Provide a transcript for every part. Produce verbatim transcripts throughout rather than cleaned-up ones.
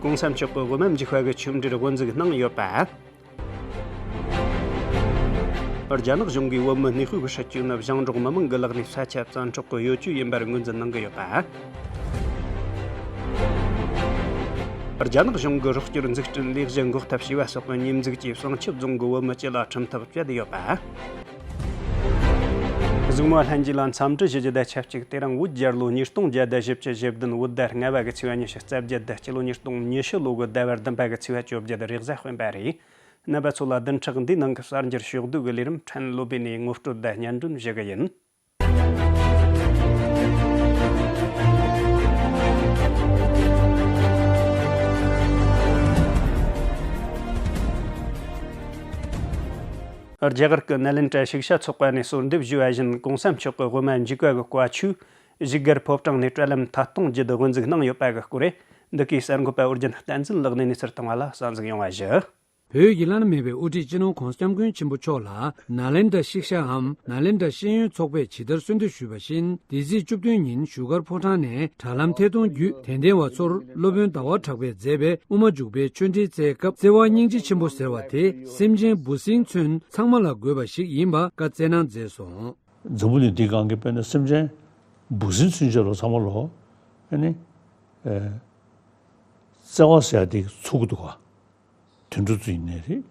གོང་ས་མཆོག་གིས་དབུ་མ་འཇིགས་པ་གི་ཆོས་འབྲེལ་དབུ་འཛུགས་གནང་ཡོད་པ། རྒྱ་ནག་གཞུང་གིས་བོད་མི་གནས་སྤོས་ཀྱི་སྲིད་བྱུས་ནི་ཞིང་འབྲོག་མི་མང་གི་ལག་ནས་ས་ཆ་བཙན་འཕྲོག་གི་གཡོ་ཇུས་ཡིན་པར་ངོས་འཛིན་གནང་གི་ཡོད་པ། རྒྱ་ནག་གཞུང་གིས་རོགས་སྐྱོར་འཛུགས་སྐྲུན་ལས་གཞི་འགོག་ཐབས་བྱས་པ་སོགས་ཀྱི་ཉེས་འཛུགས་ཀྱིས་བྱང་ཆུབ་རྫོང་གི་བོད་མི་སྤྱི་ལ་ཁྲིམས་ཐག་བཅད་ཡོད་པ། གཟིགས་མོ་བ་ལྷན་རྒྱས་ལ་འཚམས་འདྲི་ཞུ་རྒྱུ་དང་ཆབས་ཅིག་དེ་རིང་བོད་རྒྱལ་ལོ་ཉིས་སྟོང་བརྒྱ་དང་བཞི་བཅུ་ཞེ་བདུན་བོད་ཟླ་ལྔ་པ་གི་ཚེས་པ་ཉི་ཤུ་རྩ་བརྒྱད་དང་སྤྱི་ལོ་ཉིས་སྟོང་ཉི་ཤུ་ལོ་གི་ཟླ་བ་བདུན་པ་གི་ཚེས་པ་བཅོ་བརྒྱད་རེས་གཟའ་སྤེན་པ་རེད། རྣམ་པ་ཚོ་ལ་བདུན་ཕྲག་འདིའི་ནང་གི་གསར་འགྱུར་ཕྱོགས་བསྡུས་ཀྱི་ལས་རིམ་ཕྲན་སློབ་དཔོན་ནས་ངོ་སྤྲོད་དང་སྙན་སྒྲོན་ཞུ་གི་ཡིན། རྒྱ་གར་གྱི་ནཱ་ལེནྡྲ་ཤིག་ཤ་ཚོགས་པ་ནས་གསོལ་འདེབས་ཞུས་པ་བཞིན་གོང་ས་མཆོག་གིས་དབུ་མ་འཇིགས་པ་གི་བཀའ་ཆོས་བཞུགས་སྒར་ཕོ་བྲང་ནས་དྲ་ལམ་མཐའ་སྟོང་བརྒྱུད་དབུ་འཛུགས་གནང་ཡོད་པ་གི་སྐོར། འདི་གའི་གསར་འགོད་པ་ཨོ་རྒྱན་བསྟན་འཛིན་ལགས་ནས་གནས་ཚུལ་བཏང་བ་ལ་གསན་གཟིགས་ཡོང་བ་ཞུ། བོད་ཀྱི་བླ་ན་མེད་པའི་དབུ་ཁྲིད་སྤྱི་ནོར་༧གོང་ས་༧སྐྱབས་མགོན་ཆེན་པོ་མཆོག་ལ་ནཱ་ལེནྡྲ་ཤིག་ཤའམ་ནཱ་ལེནྡྲ་ཤེས་ཡོན་ཚོགས་པས་ཇི་ལྟར་གསོལ་འདེབས་ཞུས་པ་བཞིན། འདི་ཚེས་བཅུ་བདུན་ཉིན་བཞུགས་སྒར་ཕོ་བྲང་ནས་དྲ་ལམ་ཐད་གཏོང་བརྒྱུད་དད་ལྡན་བ་ཚོར་སློབ་དཔོན་ཟླ་བ་གྲགས་པས་མཛད་པའི་དབུ་མ་འཇུག་པའི་ཆོས་འབྲེལ་སྩལ་སྐབས། བརྩེ་བ་སྙིང་རྗེ་ཆེན་པོ་ཟེར་བ་དེ་སེམས་ཅན་འབུ་སྲིན་ཚུན་ཚང་མ་ལ་དགོས་པ་ཞིག་ཡིན་པ་བཀའ་སྩལ་གནང་མཛད་སོང་། འཛམ་བུ་གླིང་འདིའི་སྒང་གི་དཔེར་ན་སེམས་ཅན་འབུ་སྲིན་ཚུན་ཆད་ལ་ཚང་མ་ལ་ཨ་ནི་ཨེ་བརྩེ་བ་ཟེར་ཡ་དེ་ཚུགས་འདུག་ག་དུད་འགྲོ་ཚོ་ཡིན་ནའི་རེད།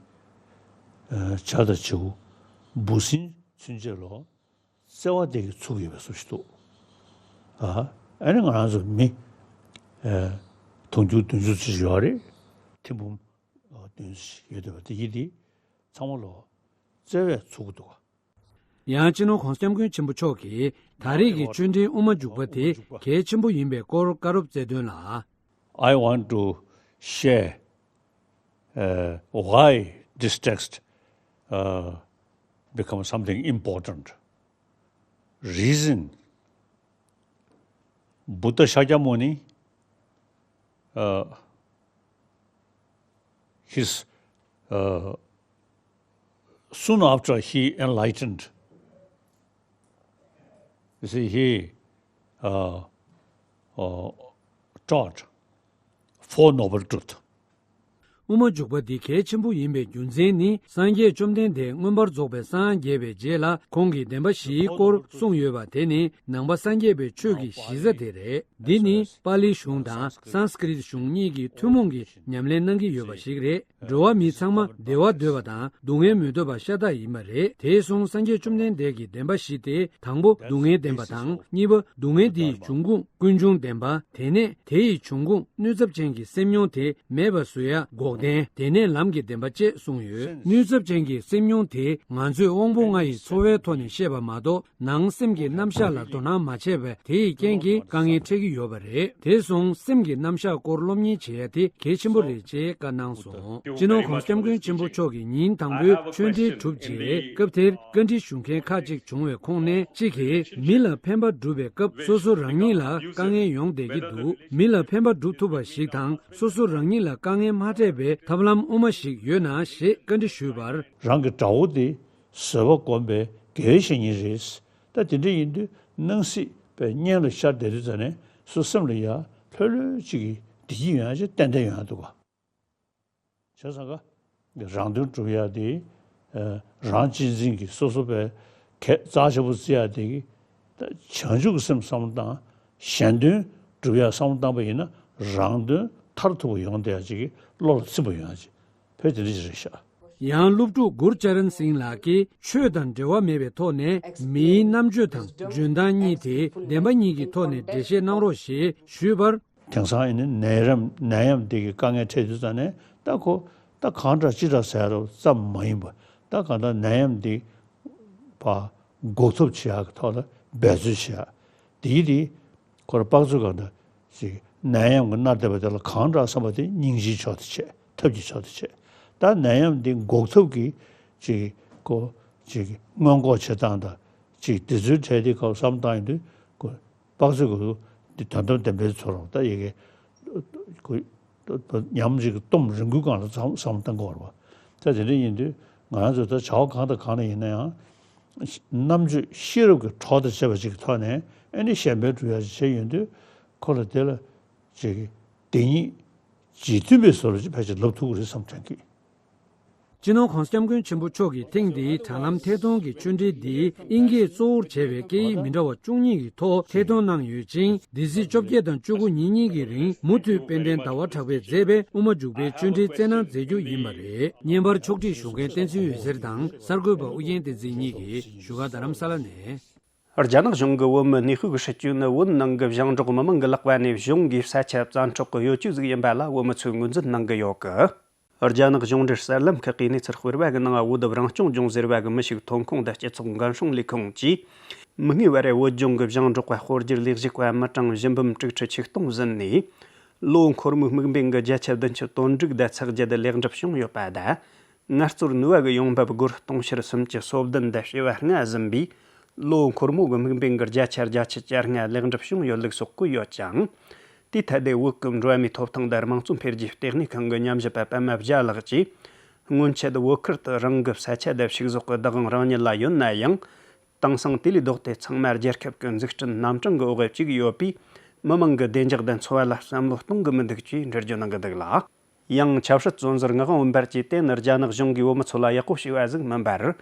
ཨ་བྱ་དང་བྱིའུ་འབུ་སྲིན་ཚུན་ཆད་ལ་བརྩེ་བ་དེ་གིས་ཚུགས་ཡོད་པའི་བཟོ་ཞིག་འདུག་ཨ་ཨ་ནི་ང་རང་ཚོ་མི་ཨ་དུང་ཕྱུར་བདུན་ཅུ་ཙམ་ཡོད་རེད། ཐེར་འབུམ་བདུན་ཅུ་ཡོད་བསྡད་པ་དེ་ཡིན་དེ་ཚང་མ་ལ་བརྩེ་བས་ཚུགས་འདུག་ག་ཡང་སྤྱི་ནོར་༧གོང་ས་༧སྐྱབས་མགོན་ཆེན་པོ་མཆོག་གིས་ད་རེས་ཀྱི་ཆོས་འབྲེལ་དབུ་མ་འཇུག་པ་དེ་གལ་ཆེན་པོ་ཡིན་པའི་སྐོར་བཀའ་སློབ་སྩལ་དོན་ལ། I want to share uh, why this text uh, becomes something important. Reason, Buddha Shakyamuni, uh, his uh, soon after he enlightened, you see, he uh, uh, taught Four Noble Truth. དབུ་མ་འཇུག་པ་འདི་གལ་ཆེན་པོ་ཡིན་པའི་རྒྱུ་མཚན་ནི། སངས་རྒྱས་བཅོམ་ལྡན་འདས་མངོན་པར་རྫོགས་པའི་སངས་རྒྱས་པའི་རྗེས་ལ་ཁོང་གིས་བདེན་པ་བཞིའི་སྐོར་གསུངས་ཡོད་པ་དེ་ནི་ནང་པ་སངས་རྒྱས་པའི་ཆོས་ཀྱི་གཞི་རྩ་དེ་རེད། འདི་ནི་པཱ་ལིའི་གཞུང་དང་སཾ་སྐྲྀཏ་གཞུང་གཉིས་ཀྱི་ཐུན་མོང་གི་ཉམས་ལེན་གནང་གི་ཡོད་པ་ཞིག་རེད། འགྲོ་བ་མི་ཚང་མ་བདེ་བ་འདོད་པ་དང་སྡུག་བསྔལ་མི་འདོད་པ་ཤ་སྟག་ཡིན་པ་རེད། དེ་སོང་སངས་རྒྱས་བཅོམ་ལྡན་འདས་ཀྱི་བདེན་པ་བཞི་སྟེ། དང་པོ་སྡུག་བསྔལ་བདེན་པ་དང་། གཉིས་པ་སྡུག་བསྔལ་དེའི་འབྱུང་ཁུངས་ཀུན་འབྱུང་བདེན་པ། དེ་ནས་དེ་ཡི་འབྱུང་ཁུངས་གནོད་ཚབས་ཅན་གྱི་སེམས་མྱོང་དེ་མེད་པ་བཟོ་ཡ་འགོག་བདེན། དེ་ནས་ལམ་གྱི་བདེན་པ་བཅས་གསུངས་ཡོད། གནོད་ཚབས་ཅན་གྱི་སེམས་མྱོང་དེ་ང་ཚོས་དབང་པོ་ལྔ་ཡི་ཚོར་བའི་ཐོག་ནས་ཤེས་པ་མ་གཏོགས། ནང་སེམས་ཀྱི་རྣམ་གཞག་ལ་དོ་སྣང་མ་བྱས་པས། དེ་ཡི་རྐྱེན་གྱིས་དཀའ་ངལ་འཕྲད་ཀྱི་ཡོད་པ་རེད། དེ་སོང་སེམས་ཀྱི་རྣམ་གཞག་སྐོར་སློབ་གཉེར་བྱེད་ཡ་དེ་གལ་ཆེན་པོ་རེད་ཅེས་བཀའ་གནང་སོང་། སྤྱི་ནོར་༧གོང་ས་༧སྐྱབས་མགོན་ཆེན་པོ་མཆོག་གིས་ཉིན་དང་པོའི་ཆོས་འབྲེལ་གྲུབ་རྗེས། སྐབས་དེར་བཀའ་འདྲི་ཞུ་མཁན་ཁག་ཅིག་བྱུང་བའི་ཁོངས་ནས་གཅིག་གིས། མི་ལ་ཕན་པ་སྒྲུབ་པའི་སྐབས་སོ་སོ་རང་ཉིད་ལ་དཀའ་ངལ་ཡོང་བསྡད་ཀྱི་འདུག་མི་ལ་ཕན་པ་སྒྲུབ་ཐུབ་པ་ཞིག་དང་སོ་སོ་རང་ཉིད་ལ་དཀའ་ངལ་མ་འཕྲད་པའི་ཐབས་ལམ་དབུ་མ་ཞིག་ཡོད་ན་ཞེས་བཀའ་འདྲི་ཞུས་པར། རང་གི་དགྲ་བོ་དེ་བཟོད་པ་སྒོམ་པའི་དགེ་བའི་བཤེས་གཉེན་རེད། ད་དེ་འདྲ་ཡིན་དུས་སྣང་སྲིད་པའི་གཉེན་ལ་ཤར་བསྡད་དུས་ཙ་ནས་སོ་སེམས་ལ་ཡ་ལྷོད་ལྷོད་ཅིག་གིས་བདེ་སྐྱིད་ཡོང་ཡ་ཅིག་ཏན་ཏན་ཡོང་ཡ་འདུག་ག་བྱས་ཙང་ཀ་རང་དོན་སྒྲུབ་ཡ་དེ་རང་གཅེས་འཛིན་གྱི་སོ་སོ་པའི་གེགས་རྩ་ཆེན་པོ་བརྩི་ཡ་དེ་གི་བྱང་ཆུབ་ཀྱི་སེམས་བསམ་བློ་བཏང་། གཞན་དོན་སྒྲུབ་ཡ་བསམ་བློ་བཏང་པ་ཡིན་ན་རང་དོན་མཐར་ཐུག་པ་ཡོང་བསྡད་ཡ་ཅིག་གི་བློ་ལ་ཚིམ་པ་ཡོང་ཡ་ཅིག་བོད་དེ་འདྲ་ཅིག་རེད་ཤག་ཡང་སློབ་ཕྲུག་གུར་ཅ་རན་སིང་ལགས་ཀྱིས་ཆོས་དང་འབྲེལ་བ་མེད་པའི་ཐོག་ནས་མིའི་རྣམ་དཔྱོད་དང་འཇོན་ཐང་གཉིས་དེ་བདེན་པ་གཉིས་ཀྱི་ཐོག་ནས་འགྲེལ་བཤད་གནང་རོགས་ཞེས་ཞུས་པར། དེང་སང་ཡིན་ན་ནད་ཡམས་ནད་ཡམས་འདི་གི་དཀའ་ངལ་འཕྲད་དུས་ཙང་ནས་ད་ཁོ་ད་གང་དྲག་ཅི་དྲག་ཟེར་ཡ་ཙམ་མ་ཡིན་པ། ད་གང་ལྟར་ནད་ཡམས་འདི་ཕར་འགོག་ཐབས་བྱེད་ཡག་གི་ཐོག་ལ་འབད་རྩོལ་བྱེད་ཡག་དེ་ཡིན་དེ། ཁོ་རང་དཔག་ཚོད་གང་འདྲ་ཞིག་ནད་ཡམས་ཀྱིས་མནར་བསྡད་པ་དེ་ལ་གང་དྲག་བསམ་པ་དེ་སྙིང་རྗེའི་ཕྱོགས་དེ་བྱས། ཐབས་ཀྱི་ཕྱོགས་དེ་བྱས། ད་ནད་ཡམས་འདི་འགོག་ཐབས་ཀྱི་ཅིག་ཁོ་ཅིག་སྔོན་འགོག་བྱེད་སྟངས་དང་ཅིག་དེ་ཚོའི་གྲས་དེ་ཁོ་བསམ་བཏང་ཡོང་དུས་ཁོ་དཔག་ཚོད་ཀྱི་འདི་དོན་དམ་བདེན་པའི་ཚོར་བ་ད་ཡི་གེ་ཁོ་ཉམས་ཅིག་གཏོང་རིང་པོའི་སྒང་ལ་བསམ་བསམ་བཏང་དགོས་རེད་བ། ད་དེ་འདྲ་ཡིན་དུས་ང་རང་ཚོ་ད་བྱ་བ་གང་དང་གང་ལ་ཡིན་ན་ཡང་། རྣམ་དཔྱོད་ཤེས་རབ་ཀྱི་གྲོགས་དང་བཅས་པ་ཅིག་གི་ཐོག་ནས་ཨ་ནི་གཞན་ཕན་སྒྲུབ་ཡ་ཅིག་བྱས་ཡོང་དུས་ཁོ་ལ་དེ་ལ་ཅིག་དེ་ཉིད་ རྗེས་མཐུན་པའི་བཟོ་འདྲ་ཅིག་ཕལ་ཆེར་ལབ་ཐུབ་ཀྱི་རེད་བསམ་དྲན་གི། སྤྱི་ནོར་༸གོང་ས་༸སྐྱབས་མགོན་ཆེན་པོ་མཆོག་གིས་ཐེངས་འདིའི་དྲ་ལམ་ཐད་གཏོང་གི་ཆོས་འབྲེལ་འདིས་དབྱིན་སྐད་གཙོ་བོར་བྱས་པའི་སྐད་ཡིག་མི་འདྲ་བ་བཅུ་གཉིས་ཀྱི་ཐོག་ཐད་གཏོང་གནང་ཡོད་ཅིང་། འདི་ཟླ་བཅོ་བརྒྱད་དང་བཅུ་དགུ་ཉིན་གཉིས་ཀྱི་རིང་མུ་མཐུད་དཔལ་ལྡན་ཟླ་བ་གྲགས་པས་མཛད་པའི་དབུ་མ་འཇུག་པའི་ཆོས་འབྲེལ་སྩལ་གནང་མཛད་རྒྱུ་ཡིན་པ་རེད། བརྙན་པར་ཕྱོགས་སྒྲིག་ཞུ་མཁན་བསྟན་འཛིན་འོད་ཟེར་དང་གསར་འགོད་པ་ཨུ་རྒྱན་བསྟན་འཛིན་གཉིས་ཀྱིས་བཞུགས་སྒར་རྡ་རམ་ས་ལ་ནས། རྒྱ་ནག་གཞུང་གི་བོད་མི་གནས་སྤོས་ཀྱི་སྲིད་ཇུས་ནི་བོད་ནང་གི་ཞིང་འབྲོག་མི་མང་གི་ལག་པ་ནས་གཞུང་གིས་ས་ཆ་བཙན་འཕྲོག་གི་ཡོ་བཅོས་ཟིག་ཡིན་པ་ལ་བོད་མི་ཚོས་ངོས་འཛིན་གནང་གི་ཡོད་གི། རྒྱ་ནག་གཞུང་འབྲེལ་གསར་ལམ་ཁག་གིས་གནས་ཚུལ་སྤེལ་བ་གི་ནང་། བོད་རང་སྐྱོང་ལྗོངས་ཟེར་བ་གི་མི་ཞིག་ཐོན་ཁུངས་དང་སྤྱི་ཚོགས་འགན་སྲུང་ལས་ཁུངས་ཀྱིས། མིག་སྔའི་བར་བོད་ལྗོངས་ཀྱི་ཞིང་འབྲོག་པ་སྤོ་སྒྱུར་ལས་གཞི་བཀའ་མི་གྲངས་བཞི་འབུམ་དྲུག་ཁྲི་ཆིག་སྟོང་ཟིན་ནས། ལོ་འཁོར་མོའི་དམིགས་འབེན་གྱི་བརྒྱ་ཆ་བདུན་ཅུ་དོན་དྲུག་དང་ཚེག་བརྒྱད་ལེགས་འགྲུབ་བྱུང་ཡོད་པ་དང་། ངལ་རྩོལ་ནུས་པ་གི་ཡོང་འབབ་སྒོར་དུང་ཕྱུར་སུམ་ཅུ་སོ་བདུན་དང་བྱེ་བ་ལྔ་ཟིན་པས། ལོ་འཁོར་མོ་གི་དམིགས་འབེན་གྱི་བརྒྱ་ཆ་བརྒྱད་ཅུ་གྱ་ལྔ་ལེགས་འགྲུབ་བྱུང་ཡོད་ལུགས་སོགས་བཀོད་ཡོད་ཅིང་། དེའི་ཐད་དེ་བོད་ཀྱི་འགྲོ་བ་མིའི་ཐོབ་ཐང་དང་དམངས་གཙོ་འཕེལ་རྒྱས་ལྟེ་གནས་ཁང་གི་ཉམས་ཞིབ་པ་པད་མ་བརྒྱ་ལགས་ཀྱིས། སྔོན་ཆད་བོད་ཁུལ་དུ་རང་གི་ས་ཆ་དང་ཕྱུགས་ཟོག་གི་བདག་དབང་རང་ཉིད་ལ་ཡོད་ན་ཡང་། དེང་སང་དེ་ལས་ལྡོག་སྟེ་ཚང་མ་རྒྱལ་ཁབ་ཀྱི་འཛུགས་སྐྲུན་རྣམ་གྲངས་ཀྱི་འོག་བཅུག་ཡོད་པས། མི་མང་གི་བདེ་འཇགས་དང་འཚོ་བ་ལ་བསམ་བློ་གཏོང་གི་མི་འདུག་ཅེས་འགྲེལ་བརྗོད་གནང་གི་འདུག་ལ། ཡང་ཆབ་སྲིད་བཙོན་ཟུར་ངག་དབང་འོད་འབར་གྱིས། དེ་ནི་རྒྱ་ནག་གཞུང་གིས་བོད་མི་ཚོ་ལ་ཡག་པོ་བྱས་པ་ཟིག་མིན་པར།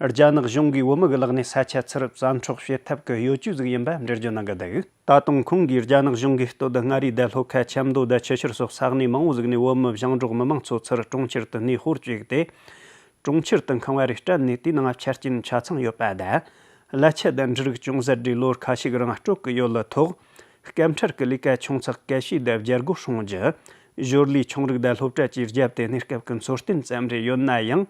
རྒྱ་ནག་གཞུང་གིས་བོད་མི་གི་ལག་ནས་ས་ཆ་ཚུར་བཙན་འཕྲོག་བྱེད་ཐབས་ཀྱི་ཡོ་བཅོས་ཟིག་ཡིན་པ་འགྲེལ་བརྗོད་གནང་གི་འདུག། ད་དུང་ཁོང་གིས་རྒྱ་ནག་གཞུང་གིས་སྟོད་མངའ་རིས་དང་ལྷོ་ཁ་ཆབ་མདོ་དང་ཆུ་ཤུར་སོགས་ས་གནས་མང་བོ་ཟིག་ནས་བོད་མི་ཞིང་འབྲོག་མི་མང་ཚོ་ཚུར་གྲོང་ཁྱེར་དུ་གནས་སྤོར་བཅུག་སྟེ། གྲོང་ཁྱེར་དུ་ཁང་བ་རེ་སྤྲད་ནས། དེའི་ནང་ཆ་རྐྱེན་ཆ་ཚང་ཡོད་པ་དང་། གླ་ཆ་དང་འབྲུ་རིགས་ཅུང་ཟད་རེ་ལོ་ཁ་ཤས་རིང་སྤྲོད་ཀྱི་ཡོད་ལུགས་ཐོག། སྐབས་འཕྲལ་གྱི་ལས་ཀ་ཆུང་ཚགས་གལ་ཆེ་དང་རྒྱལ་སྒོ་སྲུང་རྒྱུ། ཞོར་ལས་ཆུང་རིགས་དང་སློབ་གྲྭ་བཅས་བརྒྱབ་སྟེ་གནས་སྐབས་ཀྱི་འཚོ་རྟེན་ཙམ་རེ་ཡོད་ན་ཡང་།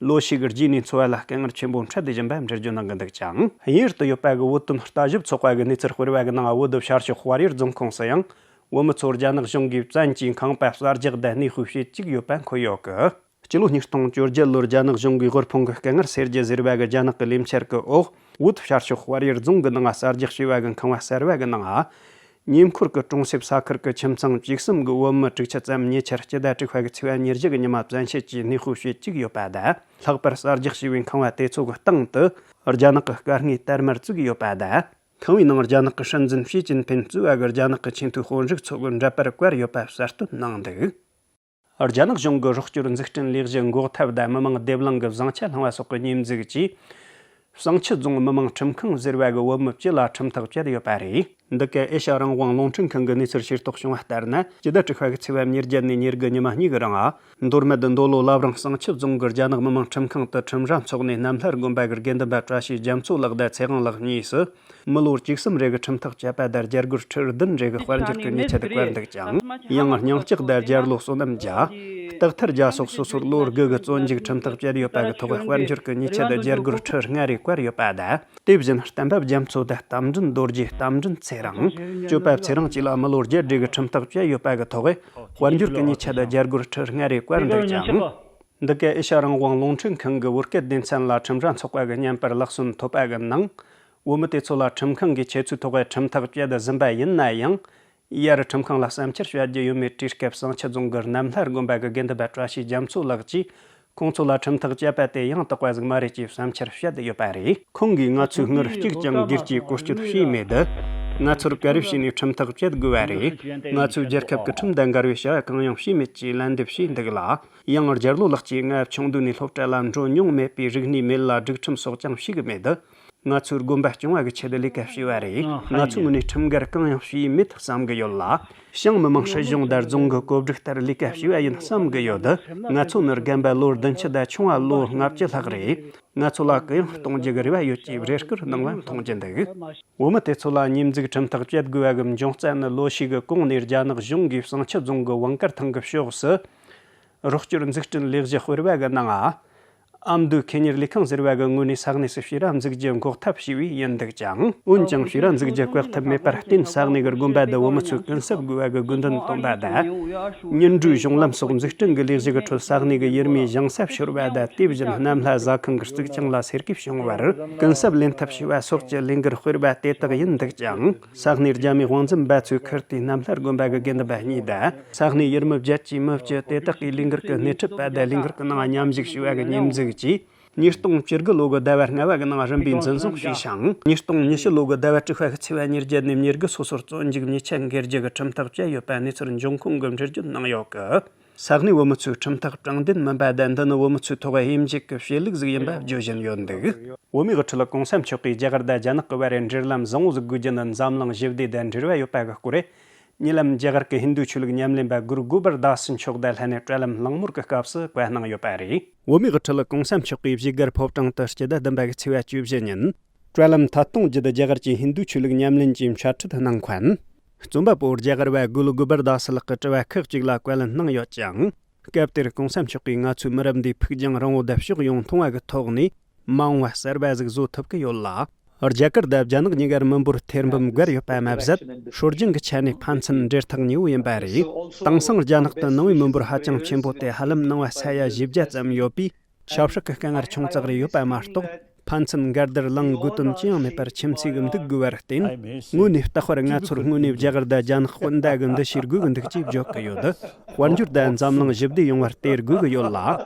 ལོ་ཞིག་གི་རྗེས་ནས་འཚོ་བ་ལ་དཀའ་ངལ་ཆེན་པོ་འཕྲད་བཞིན་པ་འགྲེལ་བརྗོད་གནང་གི་འདུག་ཅིང་། དབྱིན་ཡུལ་དུ་ཡོད་པ་གི་བོད་དོན་ལྟ་ཞིབ་ཚོགས་པ་གི་གནས་ཚུལ་སྤེལ་བ་གི་ནང་། བོད་ཤར་ཕྱོགས་དཔལ་ཡུལ་རྫོང་ཁོངས་སུ་ཡང་བོད་མི་ཚོར་རྒྱ་ནག་གཞུང་གིས་བཙན་གྱིས་ཁང་པ་གསར་རྒྱག་དང་གནས་སྤོས་བྱེད་བཅུག་ཡོད་པ་འཁོད་ཡོད་གི། སྤྱི་ལོ་ཉིས་སྟོང་བཅོ་བརྒྱད་ལོར་རྒྱ་ནག་གཞུང་གིས་དབུལ་ཕོངས་ཀྱི་དཀའ་ངལ་སེལ་རྒྱུ་ཟེར་བ་གི་རྒྱ་ནག་གི་ལས་འཆར་གྱི་འོག། བོད་ཤར་ཕྱོགས་དཔལ་ཡུལ་རྫོང་གི་ནང་གསར་རྒྱག་བྱས་པ་གི་ཁང་བ་གསར་བ་གི་ནང་། ཉེ་འཁོར་གྱི་གྲོང་གསེབ་ས་ཁུལ་གྱི་ཁྱིམ་ཚང་བཅུ་གསུམ་གྱི་བོད་མི་དྲུག་ཅུ་ཙམ་ཉེ་ཆར་སྤྱི་ཟླ་དྲུག་པ་གི་ཚེས་པ་ཉེར་བཞི་གི་ཉི་མ་བཙན་ཤེད་ཀྱིས་གནས་སྤོས་བྱེད་བཅུག་ཡོད་པ་དང་། ལྷག་པར་གསར་རྒྱག་བྱས་པའི་ཁང་བ་དེ་ཚོ་གི་སྟེང་དུ་རྒྱ་ནག་གི་སྐར་དངོས་དར་དམར་བཙུགས་ཡོད་པ་དང་། ཁང་བའི་ནང་རྒྱ་ནག་གི་སྲིད་འཛིན་ཞི་ཅིན་ཕིན་གཙོས་པ་གི་རྒྱ་ནག་གི་ཆེས་མཐོའི་དཔོན་རིགས་ཚོ་གི་འདྲ་པར་བཀར་ཡོད་པ་གསལ་སྟོན་གནང་འདུག། རྒྱ་ནག་གཞུང་གི་རོགས་སྐྱོར་འཛུགས་སྐྲུན་ལས་གཞི་འགོག་ཐབས་དང་མི་དམངས་བདེ་བླག་གི་བཟང་ཆ་བླང་བ་སོགས་ཀྱི་ཉེས་འཛུགས་ཀྱིས། བསང་ཆུ་རྫོང་མི་དམངས་ཁྲིམས་ཁང་ཟེར་བ་གི་བོད་མི་བཅུ་ལ་ཁྲིམས་ཐག་བཅད་ཡོད་པ་རེད། འདི་ག་ཨེ་ཤ་རང་དབང་རླུང་འཕྲིན་ཁང་གི་གནས་ཚུལ་ཤེས་རྟོགས་བྱུང་བ་ལྟར་ན། སྤྱི་ཟླ་དྲུག་པ་གི་ཚེས་པ་ཉེར་བརྒྱད་ནས་ཉེར་དགུ་ཉི་མ་གཉིས་ཀྱི་རིང་། མདོ་སྨད་མདོ་ལོ་བླ་བྲང་བསང་ཆུ་རྫོང་གི་རྒྱ་ནག་མི་དམངས་ཁྲིམས་ཁང་དུ་ཁྲིམས་ར་འཚོགས་ནས། གནམ་ལྷ་དགོན་པ་གི་དགེ་འདུན་པ་བཀྲ་ཤིས་རྒྱ་མཚོ་ལགས་དང་ཚེ་དབང་ལགས་གཉིས་སུ། མི་ལོ་བཅུ་གསུམ་རེ་གི་ཁྲིམས་ཐག་བཅད་པ་དང་རྒྱ་སྒོར་ཁྲི་བདུན་རེ་གི་དཔལ་འབྱོར་གྱི་ཉེས་ཆད་དུ་བཀལ་འདུག་ཅིང་། ཡང་སྙིང་ལྕགས་དང་རྒྱ་ལོ་བསོད་ནམས་རྒྱ། སྟག་ཐར་རྒྱ་སོགས་སོ་སོར་ལོ་དགུ་གི་བཙོན་འཇུག་ཁྲིམས་ཐག་བཅད་ཡོད་པ་གི་ཐོག་དཔལ་འབྱོར་གྱི་ཉེས་ཆད་དང་རྒྱ་སྒོར་ཁྲི་ལྔ་རེ་བཀལ་ཡོད་པ་དང་། དེ་བཞིན་བསྟན་པ་རྒྱ་མཚོ་དང་རྟ་མགྲིན་རྡོ་རྗེ། རྟ་མགྲིན་ཚེ་རིང་། གཅོད་པ་ཚེ་རིང་བཅས་ལ་མི་ལོ་བརྒྱད་རེ་གི་ཁྲིམས་ཐག་བཅད་ཡོད་པ་གི་ཐོག་དཔལ་འབྱོར་གྱི་ཉེས་ཆད་དང་རྒྱ་སྒོར་ཁྲི་ལྔ་རེ་བཀལ་འདུག་ཅིང་། འདི་ག་ཨེ་ཤ་རང་དབང་རླུང་འཕྲིན་ཁང་གི་བོད་སྐད་སྡེ་ཚན་ལ་ཁྲིམས་ར་འཚོགས་པ་གི་བརྙན་པར་ལག་སོན་ཐོབ་པ་གི་ནང་། བོད་མི་དེ་ཚོ་ལ་ཁྲིམས་ཁང་གིས་ཁྱེད་ཚོའི་ཐོག་ཁྲིམས་ཐག་བཅད་ཟིན་པ་ཡིན་ན་ཡང་། ཡར་ཁྲིམས་ཁང་ལ་བསམ་འཆར་བཤད་རྒྱུ་ཡོད་མེད་དྲིས་སྐབས། བསང་ཆུ་རྫོང་གི་གནམ་ལྷ་དགོན་པ་གི་དགེ་འདུན་པ་བཀྲ་ཤིས་རྒྱ་མཚོ་ལགས་ཀྱིས། ཁོང་ཚོ་ལ་ཁྲིམས་ཐག་བཅད་པ་དེ་ཡང་དག་པ་ཟིག་མ་རེད་ཅེས་བསམ་འཆར་བཤད་ཡོད་པ་རེད། ཁོང་གིས་ང་ཚོས་སྔར་གཅིག་ཀྱང་སྒེར་གྱི་བཀོལ་སྤྱོད་བྱས་མེད། ང་ཚོར་ག་རེ་བྱས་ནས་ཁྲིམས་ཐག་བཅད་དགོས་པ་རེད། ང་ཚོས་རྒྱལ་ཁབ་ཀྱི་ཁྲིམས་དང་འགལ་བའི་བྱ་བ་གང་ཡང་བྱས་མེད་ཅེས་ལན་འདེབས་བྱས་འདུག་ལ། ཡང་རྒྱ་ལོ་ལགས་ཀྱིས་ང་ཆུང་དུས་ནས་སློབ་གྲྭ་ལ་འགྲོ་མྱོང་མེད་པས་རིག་གནས་མེད་ལ་སྒྲིག་ཁྲིམས་སོགས་ཀྱང་ཤེས་གི་མེད། ང་ཚོའི་དགོན་པ་སྐྱོང་བ་གི་ཆེད་དུ་ལས་ཀ་བྱས་པ་རེད། ང་ཚོའི་ངོས་ནས་ཁྲིམས་འགལ་གང་ཡང་བྱས་མེད་བསམ་གི་ཡོད་ལ། ཞང་མི་དམངས་སྲིད་གཞུང་དང་རྫོང་གི་བཀོད་སྒྲིག་ལྟར་ལས་ཀ་བྱས་པ་ཡིན་བསམ་གི་ཡོད། ང་ཚོ་ནི་རྒན་པ་ལོ་བདུན་ཅུ་དང་ཆུང་བ་ལོ་ལྔ་བཅུ་ལྷག་རེད། ང་ཚོ་ལ་གུ་ཡངས་གཏོང་རྒྱུ་གི་རེ་བ་ཡོད་ཅེས་རེ་སྐུལ་གནང་བ་མཐོང་རྒྱུ་འདུག། བོད་མི་དེ་ཚོ་ལ་ཉེས་འཛུགས་ཁྲིམས་ཐག་བཅད་དགོས་པ་གི་འབྱུང་རྩ་ནི། ལོ་ཤས་ཀྱི་གོང་ནས་རྒྱ་ནག་གཞུང་གིས་བསང་ཆུ་རྫོང་གི་བང་དཀར་ཐང་གི་ཕྱོགས་སུ་རོགས་སྐྱོར་འཛུགས་སྐྲུན་ལས་གཞི་སྤེལ་བ་གི་ནང་། ཨ་མདོའི་ཁེ་གཉེར་ལས་ཁང་ཟེར་བ་གི་ངོས་ནས་ས་གནས་སུ་ཕྱུགས་ར་འཛུགས་རྒྱུ་འགོག་ཐབས་བྱས་པས་ཡིན་འདུག་ཅིང་། འོན་ཀྱང་ཕྱུགས་ར་འཛུགས་རྒྱུ་བཀག་ཐབས་མེད་པར་བརྟེན། ས་གནས་ཀྱི་དགོན་པ་དང་བོད་མི་ཚོས་གུན་གསབ་དགོས་པ་གི་དགོས་འདུན་བཏོན་པ་དང་། མྱུར་འགྲོའི་གཞུང་ལམ་སོགས་འཛུགས་སྐྲུན་གྱི་ལས་གཞི་གི་ཁྲོད་ས་གནས་ཀྱི་ཡུལ་མིའི་ཞིང་ས་ཤོར་བ་དང་། དེ་བཞིན་གནམ་ལྷ་ཟ་ཁང་གི་རྩིག་གྱང་ལ་སེར་གྱིས་བྱུང་བར་གུན་གསབ་ལེན་ཐབས་བྱས་པ་སོགས་ཀྱི་ལས་འགུལ་སྤེལ་བ་དེ་དག་ཡིན་འདུག་ཅིང་། ས་གནས་རྒྱ་མི་དབང་འཛིན་པ་ཚོས་ཁུར་དེའི་གནམ་ལྷ་དགོན་པ་གི་དགེ་འདུན་པ་གཉིས་དང་། ས་གནས་ཡུལ་མི་བརྒྱད་ཀྱིས་མི་བཅུ་དེ་དག་གིས་ལས་འགུལ་གྱི་སྣེ་ཁྲིད་པ་དང་ལས་འགུལ་གྱི་ནང་མཉམ་ཞུགས་བྱས་པ་གི་ཉེས་འཛུགས་ཀྱིས། ཉིས་སྟོང་བཅུ་དགུ་ལོ་གི་ཟླ་བ་ལྔ་པ་གི་ནང་རིམ་པས་འཛིན་བཟུང་བྱས་ཤིང་། ཉིས་སྟོང་ཉི་ཤུ་ལོ་གི་ཟླ་བ་དྲུག་པ་གི་ཚེས་པ་ཉེར་བརྒྱད་ནས་མྱུར་གི་སོ་སོར་བཙོན་འཇུག་ཉེས་ཆད་འགེལ་རྒྱུ་གི་ཁྲིམས་ཐག་བཅད་ཡོད་པ་གནས་ཚུལ་འབྱུང་ཁུངས་ཀྱིས་འགྲེལ་བརྗོད་གནང་ཡོད་གི། ས་གནས་བུད་མེད་ཚོའི་ཁྲིམས་ཐག་དྲང་བདེན་མིན་པ་དང་། འདི་ནི་བུད་མེད་ཚོའི་ཐོག་དབྱེ་འབྱེད་ཀྱི་བྱེད་ལུགས་ཟིག་ཡིན་པ་བརྗོད་བཞིན་ཡོད་འདུག། བོད་མིའི་དབུ་ཁྲིད་གོང་ས་མཆོག་གིས་རྒྱ་གར་དང་རྒྱ་ནག་གི་བར་འབྲེལ་ལམ་བཟང་བོ་ཟིག་དགོས་རྒྱུ་ནི་འཛམ་གླིང་ཞི་བདེ་དང་འབྲེལ་བ་ཡོད་པ་གི་སྐོར། ཉེ་ལམ་རྒྱ་གར་གྱི་ཧིན་རྡུ་ཆོས་ལུགས་ཉམས་ལེན་པ་གུ་རུ་གོ་པར་དཱ་སི་མཆོག་དང་ལྷན་ནས་དྲ་ལམ་གླེང་མོལ་གྱི་སྐབས་སུ་བཀའ་གནང་ཡོད་པ་རེད། བོད་མིའི་དབུ་ཁྲིད་གོང་ས་མཆོག་གིས་བཞུགས་སྒར་ཕོ་བྲང་དུ་སྤྱི་ཟླ་བདུན་པ་གི་ཚེས་པ་བཅུ་བཞི་ཉིན། དྲ་ལམ་ཐད་གཏོང་བརྒྱུད་རྒྱ་གར་གྱི་ཧིན་རྡུ་ཆོས་ལུགས་ཉམས་ལེན་གྱི་འཆད་ཁྲིད་གནང་མཁན། རྩོམ་པ་པོ་རྒྱ་གར་བ་གུ་རུ་གོ་པར་དཱ་སི་ལགས་ཀྱི་དྲི་བ་ཁག་ཅིག་ལ་བཀའ་ལན་གནང་ཡོད་ཅིང་། སྐབས་དེར་གོང་ས་མཆོག་གིས་ང་ཚོའི་མི་རབས་འདིས་ཕུགས་རྒྱང་རིང་བོ་དང་ཕྱོགས་ཡོངས་མཐོང་བ་གི་ཐོག་ནས་མ་འོངས་པ་གསར་པ་ཟིག་བཟོ་ཐུབ་ཀྱི་ཡོད་ལ། རྒྱ་གར་དང་རྒྱ་ནག་གཉིས་ཀར་མི་འབོར་ཐེར་འབུམ་བརྒལ་ཡོད་པ་མ་ཟད། སྲོལ་རྒྱུན་གྱི་ཆ་ནས་ཕན་ཚུན་འབྲེལ་ཐག་ཉེ་བོ་ཡིན་པ་རེད། དེང་སང་རྒྱ་ནག་ཏུ་ནང་པའི་མི་འབོར་ཧ་ཅང་ཆེན་པོ་སྟེ། ཧ་ལམ་ནང་པ་ས་ཡ་བཞི་བརྒྱ་ཙམ་ཡོད་པས། ཆབ་སྲིད་ཀྱི་དཀའ་ངལ་ཆུང་ཙག་རེ་ཡོད་པ་མ་གཏོགས། ཕན་ཚུན་འགལ་ཟླར་ལངས་དགོས་དོན་ཅི་ཡང་མེད་པར་ཁྱིམ་མཚེས་ཀྱི་འདུག་དགོས་པར་བརྟེན། དངོས་གནས་རྟག་པར་ང་ཚོར་དངོས་གནས་རྒྱ་གར་དང་རྒྱ་ནག་སྤུན་ཟླ་གི་འདུ་ཤེས་དགོས་ཀྱི་འདུག་ཅེས་བརྗོད་ཀྱི་ཡོད། དཔལ་འབྱོར་དང་འཛམ་གླིང་ཞི་བདེ་ཡོང་བར་དེ་དགོས་ཀྱི་ཡོད་ལ།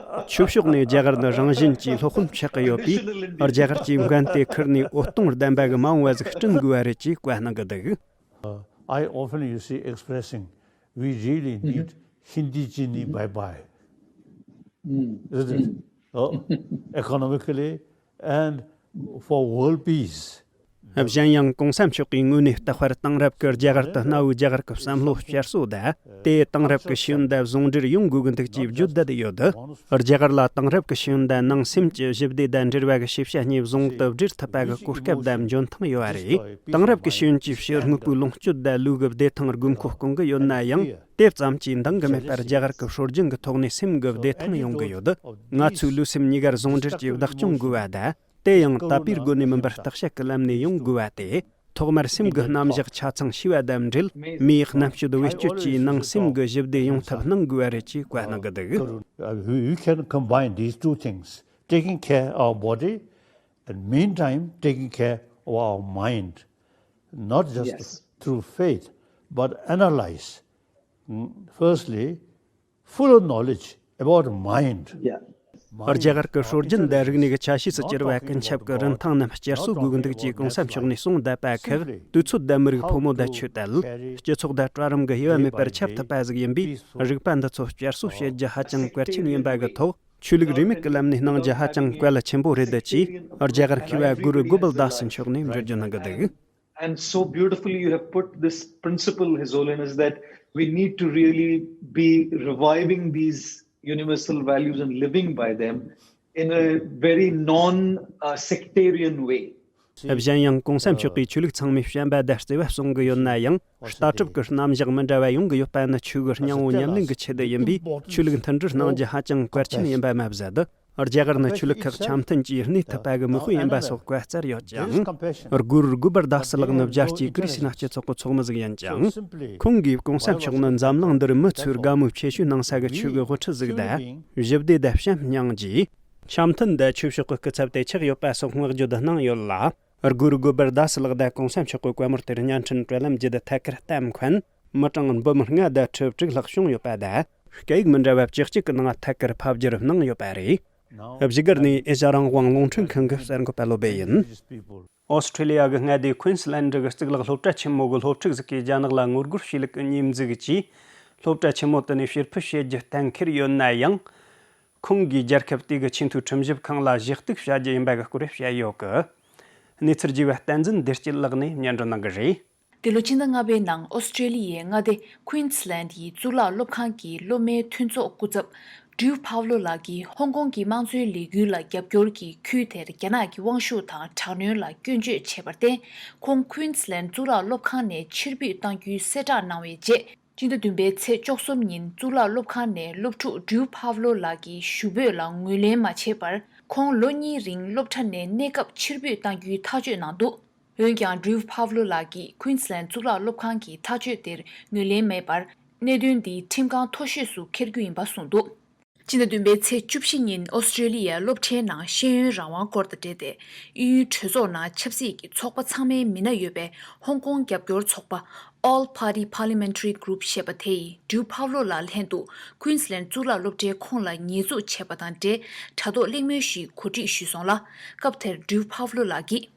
ཆོས་ཕྱོགས་ནས་རྒྱ་གར་ནི་རང་བཞིན་གྱིས་སློབ་དཔོན་ཆགས་ཀྱི་ཡོད་པས། རྒྱ་གར་གྱི་འགན་དེ་ཁུར་ནས་འོད་སྟོང་ལྡན་པ་གི་མ་འོངས་པ་ཟིག་བསྐྲུན་དགོས་པ་རེད་ཅེས་བཀའ་གནང་གི་འདུག། I often, you see, expressing, we really need Hindi Chini bye bye, isn't it? Oh, economically and for world peace. གཞན་ཡང་གོང་ས་མཆོག་གིས་དངོས་གནས་རྟག་པར་དེང་རབས་ཀྱི་རྒྱ་གར་དུ་གནའ་བོའི་རྒྱ་གར་གྱི་བསམ་བློ་བསྐྱར་གསོ་དང་། དེ་དེང་རབས་ཀྱི་ཤེས་ཡོན་དང་ཟུང་འབྲེལ་ཡོང་དགོས་ཀྱི་འདུག་ཅེས་བརྗོད་བསྡད་ཡོད། རྒྱ་གར་ལ་དེང་རབས་ཀྱི་ཤེས་ཡོན་དང་ནང་སེམས་ཀྱི་ཞི་བདེ་དང་འབྲེལ་བ་གི་ཤེས་བྱ་གཉིས་ཟུང་དུ་སྦྲེལ་ཐུབ་པ་གི་གོ་སྐབས་དང་འཇོན་ཐང་ཡོད་པ་རེད། དེང་རབས་ཀྱི་ཤེས་ཡོན་གྱིས་ཕྱི་དངོས་པོའི་ལོངས་སྤྱོད་དང་ལུས་ཀྱི་བདེ་ཐང་དགོས་མཁོ་སྐོང་གི་ཡོད་ན་ཡང་། དེ་ཙམ་གྱིས་འདང་གི་མེད་པར་རྒྱ་གར་གྱི་སྲོལ་རྒྱུན་གྱི་ཐོག་ནས་སེམས་ཀྱི་བདེ་ཐང་ཡོང་གི་ཡོད། ང་ཚོའི་ལུས་སེམས་གཉིས་ཀར་ཟུང་འབྲེལ་གྱིས་བདག་སྐྱོང་དགོས་པ་དང་། དེ་ཡང་དད་པའི་སྒོ་ནས་མིན་པར་བརྟག་དཔྱད་ཀྱི་ལམ་ནས་ཡོང་དགོས་པ་སྟེ། ཐོག་མར་སེམས་ཀྱི་རྣམ་གཞག་ཆ་ཚང་ཤེས་པ་དང་འབྲེལ། མིའི་རྣམ་དཔྱོད་བེད་སྤྱོད་ཀྱིས་ནང་སེམས་ཀྱི་ཞི་བདེ་ཡོང་ཐབས་གནང་དགོས་པ་རེད་ཅེས་བཀའ་གནང་གི་འདུག། Uh, we, we can combine these two things, taking care of our body and meantime taking care of our mind, not just Yes. through faith, but analyze, mm, firstly, fuller knowledge about mind. Yeah. རྒྱ་གར་གྱི་སྲོལ་རྒྱུན་དང་རིག་གནས་ཀྱི་ཆ་ཤས་སུ་གྱུར་པ་ཀུན་ཁྱབ་ཀྱི་རིན་ཐང་རྣམས་བསྐྱར་གསོ་དགོས་ཀྱི་འདུག་ཅེས་གོང་ས་མཆོག་ནས་གསུངས་བསྡད་པ་ཁག་དུས་ཚོད་དང་མི་རིགས་ཕོ་མོ་དང་ཆོས་དད། སྤྱི་ཚོགས་དང་གྲལ་རིམ་གྱི་དབྱེ་བ་མེད་པར་ཁྱབ་ཐུབ་པ་ཟིག་ཡིན་པས། རིག་པ་འདི་ཚོ་བསྐྱར་གསོ་བྱེད་རྒྱུ་ཧ་ཅང་གལ་ཆེན་ཡིན་པ་གི་ཐོག་ཆོས་ལུགས་རིས་མེད་ཀྱི་ལམ་ནས་གནང་རྒྱུ་ཧ་ཅང་གལ་ཆེན་པོ་རེད་ཅེས་རྒྱ་གར་མཁས་པ་གུ་རུ་གོ་པལ་དཱ་སི་མཆོག་ནས་འགྲེལ་བརྗོད་གནང་གི་འདུག། And so beautifully you have put this principle, His Holiness, that we need to really be reviving these universal values and living by them in a very non uh, sectarian way. གཞན་ཡང་གོང་ས་མཆོག་གིས་ཆོས་ལུགས་ཚང་མས་བྱམས་པ་དང་བརྩེ་བ་གསུང་གི་ཡོད་ན་ཡང་། ལྟ་གྲུབ་ཀྱི་རྣམ་གཞག་མི་འདྲ་བ་ཡོང་གི་ཡོད་པ་ནི་ཆོས་ཀྱི་སྙིང་བོ་ཉམས་ལེན་གྱི་ཆེད་དུ་ཡིན་པས། ཆོས་ལུགས་མཐུན་སྒྲིལ་གནང་རྒྱུ་ཧ་ཅང་གལ་ཆེན་ཡིན་པ་མ་ཟད། རྒྱ་གར་ནི་ཆོས་ལུགས་ཁག་འཆམ་མཐུན་གྱིས་གནས་ཐུབ་པ་གི་མིག་དཔེ་ཡིན་པ་སོགས་བཀའ་སྩལ་ཡོད་ཅིང་། གུ་རུ་གོ་པར་དཱ་སི་ལགས་ནི་རྒྱལ་སྤྱིའི་ཀི་རི་སི་ན་སྤྱི་ཚོགས་ཀྱི་ཚོགས་མི་ཟིག་ཡིན་ཅིང་། ཁོང་གིས་གོང་ས་མཆོག་ནི་འཛམ་གླིང་འདིར་མི་ཚོའི་དགའ་མོས་ཆེ་ཤོས་གནང་ས་གི་ཆོས་ཀྱི་དབུ་ཁྲིད་ཟིག་དང་། ཞི་བདེ་དང་བྱམས་སྙིང་རྗེ། འཆམ་མཐུན་དང་ཆོས་ཕྱོགས་ཀྱི་སྐུ་ཚབ་དེ་ཆགས་ཡོད་པ་སོགས་བསྔགས་བརྗོད་གནང་ཡོད་ལ། གུ་རུ་གོ་པར་དཱ་སི་ལགས་དང་གོང་ས་མཆོག་གི་བཀའ་མོལ་དེར་བརྙན་འཕྲིན་དྲ་ལམ་བརྒྱུད་ཐད་ཀར་བལྟམས་མཁན་མི་གྲངས་འབུམ་ལྔ་དང་ཁྲི་དྲུག་ལྷག་བྱུང་ཡོད་པ་དང་། སྐད་ཡིག་མི་འདྲ་བ་བཅུ་གཅིག་གི་ནང་ཐད་ཀར་ཕབ་བསྒྱུར་གནང་ཡོད་པ་རེད། བཞུགས་སྒར་ནས་ཨེ་ཤ་རང་དབང་རླུང་འཕྲིན་ཁང་གི་གསར་འགོད་པ་བློ་བྷེ་ཡིན། ཨོ་སི་ཁྲེ་ལི་ཡ་གི་མངའ་སྡེ་ཁུན་སི་ལན་ཌི་གི་གཙུག་ལག་སློབ་གྲྭ་ཆེན་མོ་གི་སློབ་ཕྲུག་ཟིག་གིས་རྒྱ་ནག་ལ་ངོ་རྒོལ་བྱས་ལུགས་ཀྱི་ཉེས་འཛུགས་ཀྱིས། སློབ་གྲྭ་ཆེན་མོ་དེ་ནས་ཕྱིར་ཕུད་བྱེད་རྒྱུ་གཏན་འཁེལ་ཡོད་ན་ཡང་། ཁོང་གིས་རྒྱལ་ཁབ་དེ་གི་ཆེས་མཐོའི་ཁྲིམས་ཞིབ་ཁང་ལ་གཞི་གཏུག་བྱ་རྒྱུ་ཡིན་པ་གི་སྐོར་བཤད་ཡོད་གི། གནས་ཚུལ་རྒྱས་པ་བསྟན་འཛིན་བདེ་སྐྱིད་ལགས་ནས་སྙན་སྒྲོན་གནང་གི་རེད། འདི་ལོ་ཕྱི་ཟླ་ལྔ་པའི་ནང་ཨོ་སི་ཀྲེ་ལི་ཡའི་མངའ་སྡེ་ཁུན་སི་ལན་ཡི་གཙུག་ལག་སློབ་ཁང་གི་སློབ་མའི་མཐུན་ཚོགས་སྐུ་ཚབ་ཌིའུ་ཕའུ་ལོ་ལགས་ཀྱིས་ཧོང་ཀོང་གི་དམངས་གཙོའི་ལས་འགུལ་ལ་རྒྱབ་སྐྱོར་གྱིས་ཁུལ་དེར་རྒྱ་ནག་གི་དབང་ཤུགས་དང་དྲག་གནོན་ལ་སྐྱོན་བརྗོད་བྱས་པར་བརྟེན། ཁོང་ཁུན་སི་ལན་གཙུག་ལག་སློབ་ཁང་ནས་ཕྱིར་འབུད་གཏང་རྒྱུའི་གསལ་བསྒྲགས་གནང་བའི་རྗེས། སྤྱི་ཟླ་བདུན་པའི་ཚེས་བཅུ་གསུམ་ཉིན་གཙུག་ལག་སློབ་ཁང་ནས་སློབ་ཕྲུག་ཌིའུ་ཕའུ་ལོ་ལགས་ཀྱི་ཞུ་འབོད་ལ་ངོས་ལེན་མ་བྱས་པར། ཁོང་ལོ་གཉིས་རིང་སློབ་གྲྭ་ནས་གནས་སྐབས་ཕྱིར་འབུད་གཏང་རྒྱུའི་ཐག་གཅོད་གནང་འདུག། འོན་ཀྱང་ཌིའུ་ཕའུ་ལོ་ལགས་ཀྱིས་ཁུན་སི་ལན་གཙུག་ལག་སློབ་ཁང་གི་ཐག་གཅོད་དེར་ངོས་ལེན་མེད་པར། གནད་དོན་འདི་ཁྲིམས་ཁང་མཐོ་ཤོས་སུ་འཁྱེར་རྒྱུ་ཡིན་པ་གསུངས་འདུག། སྤྱི་ཟླ་བདུན་པའི་ཚེས་བཅུ་བཞི་ཉིན་ཨོ་སི་ཀྲེ་ལི་ཡའི་སློབ་གྲྭའི་ནང་ཤེས་ཡོན་རང་དབང་སྐོར་དང་འབྲེལ་ཏེ། དབྱིན་ཡུལ་གྲོས་ཚོགས་ནང་ཆབ་སྲིད་ཀྱི་ཚོགས་པ་ཚང་མའི་མི་སྣ་ཡོད་པའི་ཧོང་ཀོང་རྒྱབ་སྐྱོར་ཚོགས་པ་ All Party Parliamentary Group ཞེས་པ་དེ་ཡིས་ཌིའུ་ཕཱ་ལོ་ལགས་ལྷན་དུ་ཀུན་སི་ལན་གཙུག་ལག་སློབ་གྲྭའི་ཁོངས་ལ་ཉེས་འཛུགས་བྱས་པ་དང་འབྲེལ་དྲ་ཐོག་གླེང་མོལ་ཞིག་གོ་སྒྲིག་ཞུས་སོང་ལ། སྐབས་དེར་ཌིའུ་ཕཱ་ལོ་ལགས་ཀྱིས།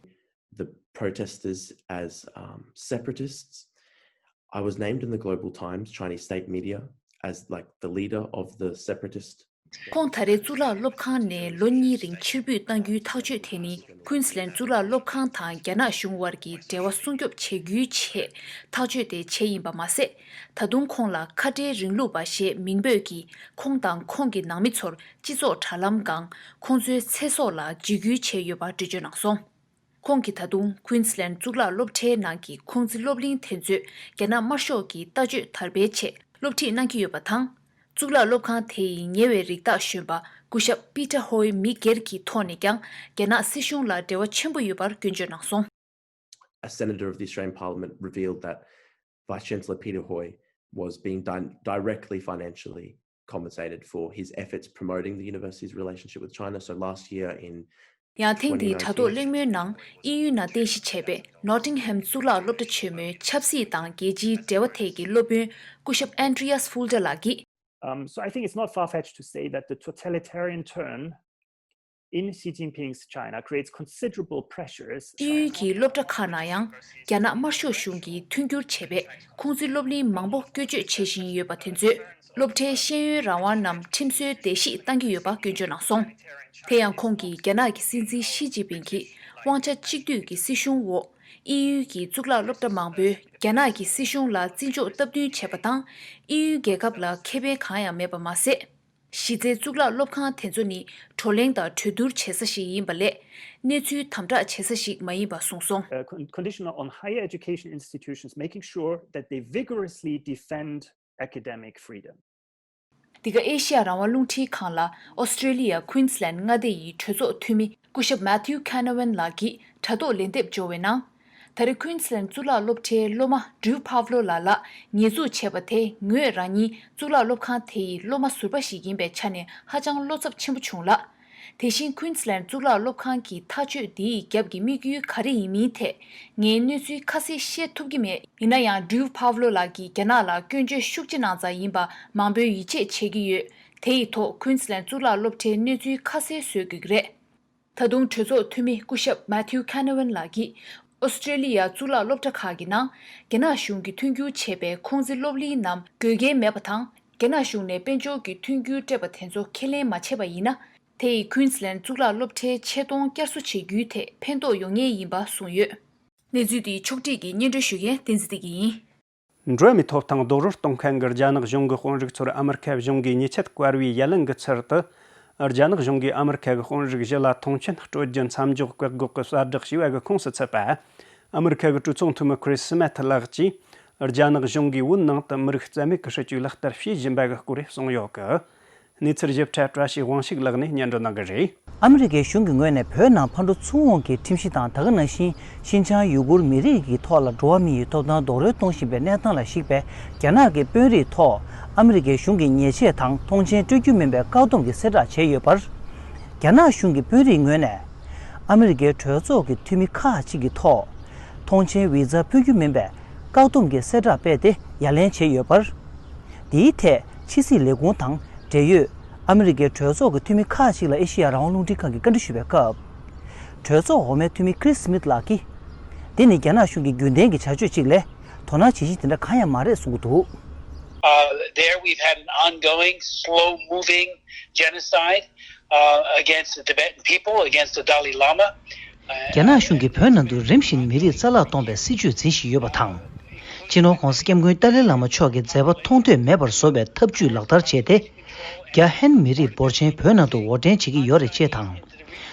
The protesters as um, separatists. I was named in the Global Times Chinese state media as like the leader of the separatist. ཁོང་ད་རེས་གཙུག་ལག་སློབ་ཁང་ནས་ལོ་གཉིས་རིང་ཕྱིར་འབུད་གཏང་རྒྱུའི་ཐག་གཅོད་དེ་ནི་ཀུན་སི་ལན་གཙུག་ལག་སློབ་ཁང་དང་རྒྱ་ནག་གཞུང་དབར་གྱི་འབྲེལ་བ་སྲུང་སྐྱོབ་བྱེད་རྒྱུའི་ཆེད་ཐག་གཅོད་དེ་བྱས་ཡིན་པ་མ་ཟད། ད་དུང་ཁོང་ལ་ཁ་བྲལ་རིང་ལུགས་པ་ཞེས་མིང་འབོད་ཀྱིས་ཁོང་དང་ཁོང་གི་ནང་མི་ཚོར་སྤྱི་ཚོགས་དྲ་ལམ་སྒང་ཁོང་ཚོའི་ཚེ་སྲོག་ལ་འཇིགས་སྐུལ་བྱས་ཡོད་པ་འགྲེལ་བརྗོད་གནང་སོང་། ཁོང་གིས་ད་དུང་ཀུན་སི་ལན་གཙུག་ལག་སློབ་གྲྭའི་ནང་གི་ཁུང་ཙི་སློབ་གླིང་དེ་ཚོས་རྒྱ་ནག་དམར་ཤོག་གི་ལྟ་སྤྱོད་དར་སྤེལ་ཆེད་སློབ་ཁྲིད་གནང་གི་ཡོད་པ་དང་། གཙུག་ལག་སློབ་ཁང་དེ་ཡི་ཉེ་བའི་རིགས་བདག་གཞོན་པ་སྐུ་ཞབས་པི་ཏྲ་ཧོའི་མི་སྒེར་གྱི་ཐོག་ནས་ཀྱང་རྒྱ་ནག་སྲིད་གཞུང་ལ་འབྲེལ་བ་ཆེན་པོ་ཡོད་པར་སྐྱོན་བརྗོད་གནང་སོང་། A senator of the Australian Parliament revealed that Vice Chancellor Peter Hoy was being di- directly financially compensated for his efforts promoting the university's relationship with China. So last year in ཡང་ཐེངས་འདིའི་དྲ་ཐོག་གླེང་མོལ་ནང་དབྱིན་ཡུལ་ནང་རྟེན་གཞི་བྱས་པའི་ནོ་ཏིང་ཧེམ་གཙུག་ལག་སློབ་གྲྭ་ཆེན་མོའི་ཆབ་སྲིད་དང་རྒྱལ་སྤྱིའི་འབྲེལ་བ་ཐད་ཀྱི་སློབ་དཔོན་སྐུ་ཞབས་ཨན་ཌྲི་ཡཱས་ཧྥུལ་ཏྲ་ལགས་ཀྱིས། Um, so I think it's not far-fetched to say that the totalitarian turn in Xi Jinping's China creates considerable pressures. དབྱིན་ཡུལ་གྱི་སློབ་གྲྭ་ཁག་ནང་ཡང་རྒྱ་ནག་དམར་ཤོག་གཞུང་གིས་མཐུན་འགྱུར་བྱས་པའི་ཁུང་ཙི་སློབ་གླིང་མང་པོ་བཀོལ་སྤྱོད་བྱེད་བཞིན་ཡོད་པ་དེ་ཚོས་སློབ་གྲྭའི་ཤེས་ཡོན་རང་དབང་རྣམས་ཁྲིམས་སྲོལ་བརྡལ་བཤིག་བཏང་གི་ཡོད་པ་སྐྱོན་བརྗོད་གནང་སོང་། དེ་ཡང་ཁོང་གིས་རྒྱ་ནག་གི་སྲིད་འཛིན་ཞི་ཅིན་ཕིང་གིས་དབང་ཆ་གཅིག་སྡུད་ཀྱི་སྲིད་གཞུང་འོག་དབྱིན་ཡུལ་གྱི་གཙུག་ལག་སློབ་གྲྭ་མང་པོས་རྒྱ་ནག་གི་སྲིད་གཞུང་ལ་བརྩི་འཇོག་སྟབས་བསྟུན་བྱས་པ་དང་། དབྱིན་ཡུལ་རྒྱལ་ཁབ་ལ་ཁེ་ཕན་གང་ཡང་མེད་པ་མ་ཟད། གཞི་རྩའི་གཙུག་ལག་སློབ་ཁང་དེ་ཚོ་ནི་བགྲོ་གླེང་དང་གྲོས་བསྡུར་བྱེད་ས་ཞིག་ཡིན་པ་ལས། གནས་ཚུལ་དམ་དྲག་བྱེད་ས་ཞིག་མ་ཡིན་པ་གསུངས་སོང་། Uh, con- conditional on higher education institutions making sure that they vigorously defend academic freedom. འདི་ག་ཨེ་ཤི་ཡ་རང་དབང་རླུང་འཕྲིན་ཁང་ལ་ཨོ་སི་ཀྲེ་ལི་ཡ་ཀུན་སི་ལན་མངའ་སྡེ་ཡི་གྲོས་ཚོགས་འཐུས་མི་སྐུ་ཞབས་མེ་ཐིའུ་ཁེ་ནོ་ཝན་ལགས་ཀྱིས་དྲ་ཐོག་ལན་འདེབས་འབྱོར་བའི་ནང་། ད་རེས་ཀུན་སི་ལན་གཙུག་ལག་སློབ་གྲྭའི་སློབ་མ་ཌིའུ་ཕཱབ་ལོ་ལགས་ལ་ཉེས་འཛུགས་བྱས་པ་དེ་ངོས་རང་ཉིད་གཙུག་ལག་སློབ་ཁང་དེ་ཡི་སློབ་མ་ཟུར་པ་ཞིག་ཡིན་པའི་ཆ་ནས་ཧ་ཅང་བློ་འཚབ་ཆེན་པོ་བྱུང་ལ། དེ་བཞིན་ཀུན་སི་ལན་གཙུག་ལག་སློབ་ཁང་གི་ཐག་གཅོད་འདིའི་རྒྱབ་ཀྱི་དམིགས་ཡུལ་ག་རེ་ཡིན་མིན་ཐད་ངས་གནས་ཚུལ་ཁ་གསལ་བཤད་ཐུབ་ཀྱི་མེད། ཡིན་ན་ཡང་ཌིའུ་ཕཱབ་ལོ་ལགས་ཀྱིས་རྒྱ་ནག་ལ་སྐྱོན་བརྗོད་ཤུགས་ཆེ་གནང་ཙང་ཡིན་པ་མང་པོས་ཡིད་ཆེས་བྱེད་ཀྱི་ཡོད། དེ་ཡི་ཐོག་ཀུན་སི་ལན་གཙུག་ལག་སློབ་གྲྭའི་གནས་ཚུལ་ཁ་གསལ་བཟོ་དགོས་ཀྱི་རེད། ད་དུང་གྲོས་ཚོགས་འཐུས་མི་སྐུ་ཞབས་མེ་ཐིའུ་ཁེ་ནོ་ཝན་ལགས་ཀྱིས་ཨོ་སི་ཀྲེ་ལི་ཡ་གཙུག་ལག་སློབ་གྲྭ་ཁག་གི་ནང་རྒྱ་ནག་གཞུང་གིས་མཐུན་འགྱུར་བྱས་པའི་ཁུང་ཙི་སློབ་གླིང་རྣམས་དགོས་གལ་མེད་པ་དང་། རྒྱ་ནག་གཞུང་ནས་དཔལ་འབྱོར་གྱི་མཐུན་འགྱུར་སྤྲད་པ་དེ་ཚོ་ཁས་ལེན་མ་བྱས་པ་ཡིན་ན། དེ་ཡིས་ཀུན་སི་ལན་གཙུག་ལག་སློབ་གྲྭའི་ཆེད་གཏོང་བསྐྱར་གསོ་བྱེད་རྒྱུའི་ཐད་ཕན་ཐོགས་ཡོང་ངེས་ཡིན་པ་གསུངས་ཡོད། གནས་ཚུལ་འདི་ཕྱོགས་སྒྲིག་གིས་སྙན་སྒྲོན་ཞུ་མཁན་བསྟན་འཛིན་བདེ་སྐྱིད་ཡིན། འགྲོ་བ་མིའི་ཐོབ་ཐང་རྡོག་རོལ་གཏོང་མཁན་གྱི་རྒྱ་ནག་གཞུང་གི་དཔོན་རིགས་ཚོར་ཨ་མི་རི་ཁ་གཞུང་གིས་ཉེས་ཆད་བཀལ་བའི་ཡ་ལན་གྱི་ཚུལ་དུ། རྒྱ་ནག་གཞུང་གིས་ཨ་མི་རི་ཁ་གི་དཔོན་རིགས་བཞི་ལ་མཐོང་མཆན་སྤྲོད་རྒྱུ་མཚམས་འཇོག་བཀག་འགོག་གི་གསལ་བསྒྲགས་ཞུས་པ་གི་ཁོངས་སུ་ཚུད་པ། ཨ་མི་རི་ཁ་གི་གྲོས་ཚོགས་འཐུས་མི་ཁྲིས་སི་མེ་ཐི་ལགས་ཀྱིས། རྒྱ་ནག་གཞུང་གིས་བོད་ནང་དུ་མི་རིགས་རྩ་མེད་ཀྱི་སྲིད་བྱུས་ལག་བསྟར་བྱེད་བཞིན་པ་གི་སྐོར་གསུངས་ཡོད་གི། གནས་ཚུལ་ཞིབ་ཕྲ་བཀྲ་ཤིས་དབང་ཕྱུག་ལགས་ནས་སྙན་སྒྲོན་གནང་གི་རེད། ཨ་མི་རི་ཀའི་གཞུང་གི་ངོས་ནས་བོད་ནང་ཕར་འགྲོ་ཚུར་འོང་གི་ཁྲིམས་གཞི་དང་། ད་ག་ནང་བཞིན་ཤིན་ཅང་ཡུ་གུར་མི་རིགས་ཀྱི་ཐོག་ལ་འགྲོ་བ་མི་ཡི་ཐོབ་ཐང་རྡོག་རོལ་གཏོང་བཞིན་པའི་གནས་སྟངས་ལ་གཞིགས་པའི་རྒྱ་ནག་གི་དཔོན་རིགས་ཐོག་ཨ་མི་རི་ཀའི་གཞུང་གིས་ཉེས་ཆད་དང་མཐོང་མཆན་སྤྲོད་རྒྱུ་མིན་པའི་བཀག་སྡོམ་གྱི་གསལ་བསྒྲགས་བྱས་ཡོད་པར། རྒྱ་ནག་གཞུང་གི་དཔོན་རིགས་ངོས་ནས་ཨ་མི་རི་ཀའི་གྲོས་ཚོགས་ཀྱི་འཐུས་མི་ཁག་ཅིག་གི་ཐོག་མཐོང་མཆན་བི་ཛ་ཕུལ་རྒྱུ་མིན་པའི་བཀག་སྡོམ་གྱི་གསལ་བསྒྲགས་སྤེལ་ཏེ་ཡ་ལན་བྱས་ཡོད་པར། འདིའི་ཐད་ཕྱི་སྲིད་ལས་ཁུངས་དང་འབྲེལ་ཡོད་ཨ་མི་རི་ཀའི་གྲོས་ཚོགས་ཀྱི་འཐུས་མི་ཁག་ཅིག་ལ་ཨེ་ཤེ་ཡ་རང་དབང་རླུང་འཕྲིན་ཁང་གིས་བཀའ་འདྲི་ཞུས་པའི་སྐབས། གྲོས་ཚོགས་འོག་མའི་འཐུས་མི་ཁྲིས་སི་མིད་ལགས་ཀྱིས། འདི་ནི་རྒྱ་ནག་གཞུང་གི་རྒྱུན་ལྡན་གྱི་བྱ་སྤྱོད་ཅིག་ལས། དོ་སྣང་བྱེད་གཞི་དེ་འདྲ་གང་ཡང་མ་རེད་གསུང་གི་འདུག། Uh, there we've had an ongoing, slow-moving genocide, uh, against the Tibetan people, against the Dalai Lama. རྒྱ་ནག་གཞུང་གིས་བོད་ནང་དུ་རིམ་བཞིན་མི་རིགས་རྩ་བརླག་གཏོང་བའི་སྲིད་བྱུས་འཛིན་བཞིན་ཡོད་པ་དང་། སྤྱི་ནོར་༧གོང་ས་༧སྐྱབས་མགོན་ཏཱ་ལའི་བླ་མ་མཆོག་གི་མཛད་པ་མཐོང་ཐོས་མེད་པར་བཟོ་བའི་ཐབས་ཇུས་ལག་བསྟར་བྱས་ཏེ། རྒྱ་ཧན་མི་རིགས་འབོར་ཆེན་བོད་ནང་དུ་འོར་འདྲེན་བྱེད་ཀྱི་ཡོད་རེད་ཅེས་དང་།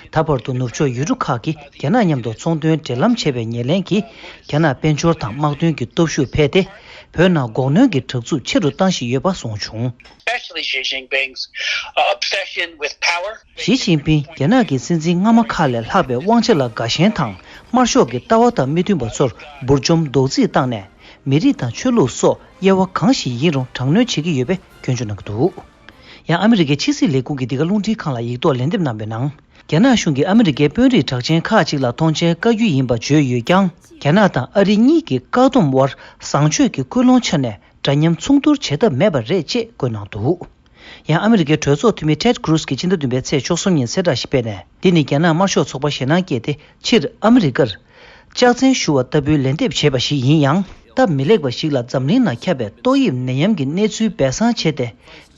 ད་བར་དུ་ནུབ་ཕྱོགས་ཡུལ་གྲུ་ཁག་གིས་རྒྱ་ནག་མཉམ་དུ་ཚོང་དོན་འབྲེལ་ལམ་བྱས་པའི་ཉེར་ལེན་གྱིས་རྒྱ་ནག་དཔལ་འབྱོར་དང་དམག་དོན་གྱི་སྟོབས་ཤུགས་འཕེལ་ཏེ། བོད་ནང་འགོག་གནོན་གྱི་དྲག་རྩུབ་ཆེ་རུ་བཏང་བཞིན་ཡོད་པ་གསུངས་བྱུང་། Especially Xi Jinping's, uh, obsession with power. ཞི་ཅིན་ཕིང་རྒྱ་ནག་གི་སྲིད་འཛིན་སྔ་མ་ཁག་ལས་ལྷག་པའི་དབང་ཆ་ལ་དགའ་ཞེན་དང་དམར་ཤོག་གི་ལྟ་བ་དང་མི་མཐུན་པ་ཚོར་འབུར་འཇོམས་རྡོག་རྫིས་བཏང་ནས། མི་རིགས་དང་ཆོས་ལུགས་སོགས་དབྱེ་བ་གང་ཞིག་ཡིན་རུང་དྲག་གནོན་བྱེད་ཀྱི་ཡོད་པའི་སྐྱོན་བརྗོད་གནང་གི་འདུག། ཡང་ཨ་མི་རི་ཀའི་ཕྱི་སྲིད་ལས་ཁུངས་ཀྱིས་འདི་ག་རླུང་འཕྲིན་ཁང་ལ་ཡིག་ཐོག་ལན་འདེབས་གནང་བའི་ནང་། རྒྱ་ནག་གཞུང་གིས་ཨ་མི་རི་ཀའི་དཔོན་རིགས་གྲགས་ཅན་ཁག་ཅིག་ལ་མཐོང་མཆན་བཀའ་བཀྱོན་ཡིན་པ་བརྗོད་ཡོད་ཀྱང་། རྒྱ་ནག་དང་ཨ་རི་གཉིས་ཀྱི་བཀག་སྡོམ་དབར་བཟང་སྤྱོད་ཀྱི་ཀུན་སློང་ཆ་ནས་འདྲ་མཉམ་མཚུངས་བསྡུར་བྱེད་ཐབས་མེད་པ་རེད་ཅེས་བཀོད་གནང་འདུག་ཡང་ཨ་མི་རི་ཀའི་གྲོས་ཚོགས་འཐུས་མི་Ted Cruz་གྱིས་ཕྱི་ཟླ་བདུན་པའི་ཚེས་བཅུ་གསུམ་ཉིན་གསལ་བསྒྲགས་ཤིག་སྤེལ་ནས། འདི་ནི་རྒྱ་ནག་དམར་ཤོག་ཚོགས་པར་ཞེད་སྣང་སྐྱེས་ཏེ། ཕྱིར་ཨ་མི་རི་ཀར་ལྕགས་ཚན་ཞུ་བ་ལྟ་བུའི་ལན་འདེབས་བྱས་པ་ཞིག་ཡིན་ཡང་། སྟབས་མི་ལེགས་པ་ཞིག་ལ་འཛམ་གླིང་ནང་ཁྱབ་པའི་ཏོག་དབྱིབས་ནད་ཡམས་ཀྱི་གནས་ཚུལ་སྦས་གསང་བྱས་ཏེ།